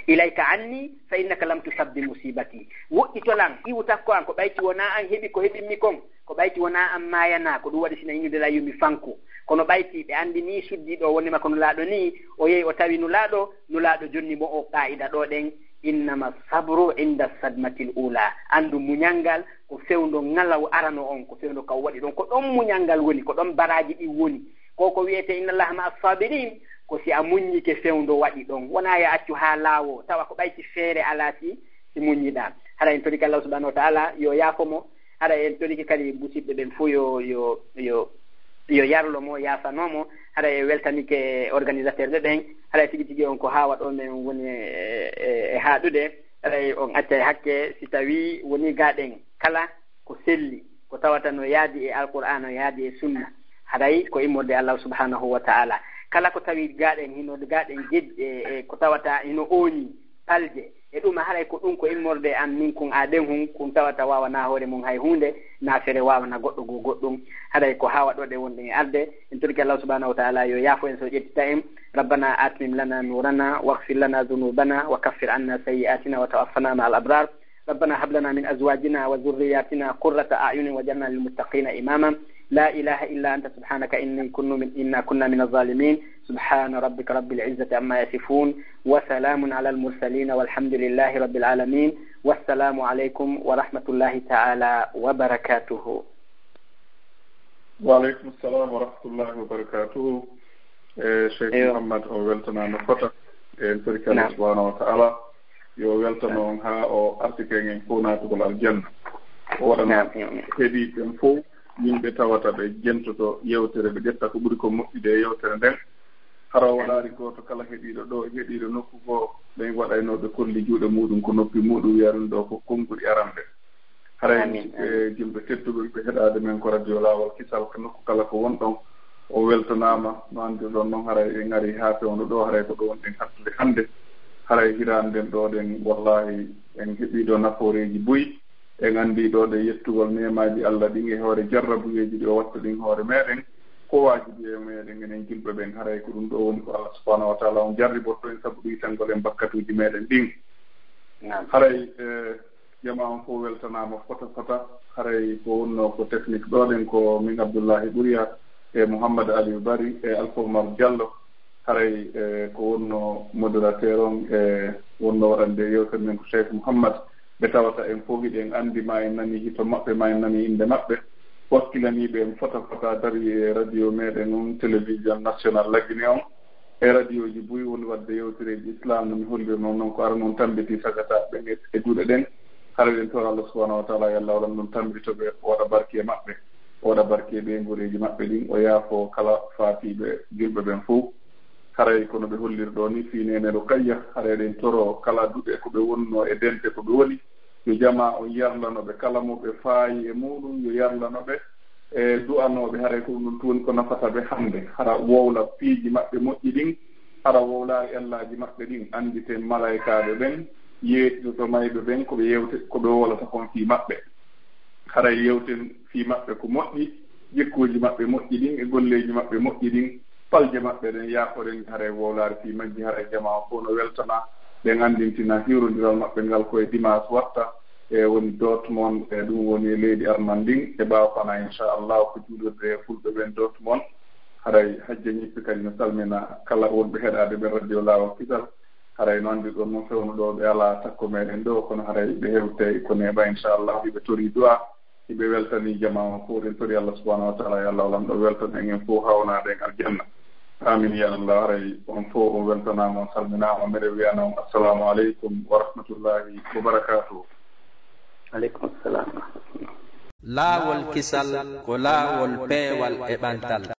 "Ilayka anni, fa innaka lam tusabbi musibati." Woɗɗito lan, iwu takko an, ko ɓayti wonaa an heɓi ko heɓimmi kon, ko ɓayti wonaa an maayanaa, ko ɗum waɗi sina yinude lan yo mi fanku. Kono ɓayti ɓe anndi nii suddiiɗo wonde ma ko Nulaaɗo nii, o yehi o tawi Nulaaɗo, Nulaaɗo jonni mo o qaa'ida ɗo ɗen, "Innama sabru inda sadmatil ula." Anndu muñal ngal ko fewndo ngalaw arano on, ko fewndo ka o waɗi ɗon, ko ɗon muñal ngal woni, ko ɗon baraaji ɗin woni. Ko ko wi'ete "Inna Allaha ma'a sabirin", ko si a muññike fewndo waɗi ɗon. Wonaa ya accu haa laawo, tawa ko ɓayti feere alaa si, si muññiɗaa. Hara en torike Allah subhanahu wa ta'ala yo yaafo mo. Hara en torike kadi musiɓɓe ɓen fof yo, yo, yo, yo yarlo mo, yaafanoo mo. Hara en weltanike organisateur ɓe ɓen. Hara tigi tigi on ko haawa ɗo men woni e, e, e haaɗude. Hara on accay hakke si tawi woni gaɗen kala ko selli, ko tawata no yaadi e Alqur'aana, no yaadi e Sunna, haray ko immorde Allah subhanahu wa ta'ala. Kala ko tawi gaɗen hino, gaɗen jed-, e, e ko tawata hino ooñi, palje, e ɗum haray ko ɗum ko immorde an min kun a ɗen hun, kun tawata waawana hoore mun hay huunde, na fere waawana goɗɗo goo goɗɗum. Haray ko haawa ɗo ɗe wonɗen e arde. En torike Allah subhanahu wa ta'ala yo yaafo en so ƴettita en. ربنا أتمم لنا نورنا واغفر لنا ذنوبنا وكفر عنا سيئاتنا وتوفنا مع الأبرار. ربنا هب لنا من أزواجنا وذرياتنا قرة أعين واجعلنا للمتقين إماما. لا إله إلا أنت سبحانك إني كن من، إنا كنا من الظالمين. سبحان ربك رب العزة عما يصفون. وسلام على المرسلين والحمد لله رب العالمين. والسلام عليكم ورحمة الله تعالى وبركاته. Wa aleykum salam wa rahmatullahi wa barakatuhu. E, Cheikh Muhammad, o weltanaama fota. En torike Allah subhanahu wa ta'ala yo weltano on haa o artike en fof naatugol aljanna. O waɗana heɗiiɓe ɓen fof yimɓe tawata ɓe jentoto yewtere, ɓe ƴetta ko ɓuri ko moƴƴude e yewtere nden. Hara o waɗaali gooto kala heɗiiɗo ɗo, heɗiiɗo nokku goo, ɓen waɗaynooɓe kolli juuɗe muuɗum ko noppi muuɗum wi'a ɗum ɗo ko konnguɗi aranɓe. Haray, e, julɓe tedduɓe ɓe heɗaade men ko Radio Laawol Kisal, ko nokku kala ko wonɗon, o weltanaama. No anndirɗon noon, haray en ngarii haa fewndo ɗo, haray ko ɗo wonɗen hattude hannde. Haray hiraande nden ɗo ɗen, wallaahi, en heɓii ɗo nafooreeji buy. En anndii ɗo ɗe yettugol neemaaji Allah ɗin e hoore jarrabuyeeji ɗi o watta ɗin hoore meeɗen. Ko waajibi e meeɗen enen julɓe ɓen, haray ko ɗum ɗo woni ko Allah subhanahu wa ta'ala on jarribotto en sabu ɗuytangol en bakkatuuji meeɗen ɗin. Haray, e, Jamaa on fof weltanaama fota fota. Haray ko wonnoo ko technique ɗo ɗen ko min Abdullahi Ɓuriya e Mouhammad Aliou Bari e Alpha Oumar Diallo. Haray, e, ko wonnoo modérateur on e wonnoo waɗande yewtere men ko Cheikh Mouhammad. Ɓe tawata en fof hiɗen anndi, ma en nani hito maɓɓe, ma en nani innde maɓɓe. Wakkilaniiɓe en fota fota dari e radio meeɗen on, télévision national La Guinée on. E radioji buy woni waɗde yewtereeji Islam no mi hollirnoo noon, ko ara noon tambitii sagataaɓe ɓen e, e juuɗe ɗen. Hara eɗen tora Allah subhanahu wa ta'ala yo Allah waɗan ɗum tambito ɓe, o waɗa barke e maɓɓe, o waɗa barke e ɓeynguureeji maɓɓe ɗin, o yaafo kala faatiiɓe julɓe ɓen fof. Haray kono ɓe holliri ɗo ni fii Neene Rukayya, hara eɗen toro kala duɗe ko ɓe wonnoo e dente ko ɓe woni, yo jamaa on yarlano ɓe, kala mo ɓe faayi e muuɗum yo yarlano ɓe, e du'anooɓe, haray ko ɗum ɗon tun woni ko nafata ɓe hannde. Hara wowla piiji maɓɓe moƴƴi ɗin, hara wowlaari ellaaji maɓɓe ɗin, annditen malaykaaɓe ɓen yeeɗitoto mayɓe ɓen ko ɓe yewte, ko ɓe wowlata kon fii maɓɓe. Haray yewten fii maɓɓe ko moƴƴi, jikkuuji maɓɓe moƴƴi ɗin e golleeji maɓɓe moƴƴi ɗin, palje maɓɓe ɗen yaaforen, haray wowlaari fii majji, haray jamaa on fof no weltana, ɓe anndintina hiwrondiral maɓɓe ngal ko e dimanche watta, e woni Dortmund, e ɗum woni e leydi Allemagne ndin, e ɓaawo fana, inchallah, ko juulirde e fulɓe ɓen Dortmund. Haray Hajja Ñippi kadi no salmina kala wonɓe heɗaade ɓen Radio Laawol Kisal. Haray no anndirɗon non, fewndo ɗo ɓe alaa takko meɗen ɗo, kono haray ɓe hewtay ko neeɓa, inchallah, hiɓe tori du'a, hiɓe weltani jamaa on fof. En tori Allah subhanahu wa ta'ala, yo Allah o Lanɗo weltan en, en fof hawnaɗen aljanna. Amin ya Allah. Haray on fof on weltanaama, on salminaama, meɗen wiyana on assalamu aleykum wa rahmatullahi wa barakatuh. Aleykum assalam. Laawol kisal ko laawol peewal e ɓantal.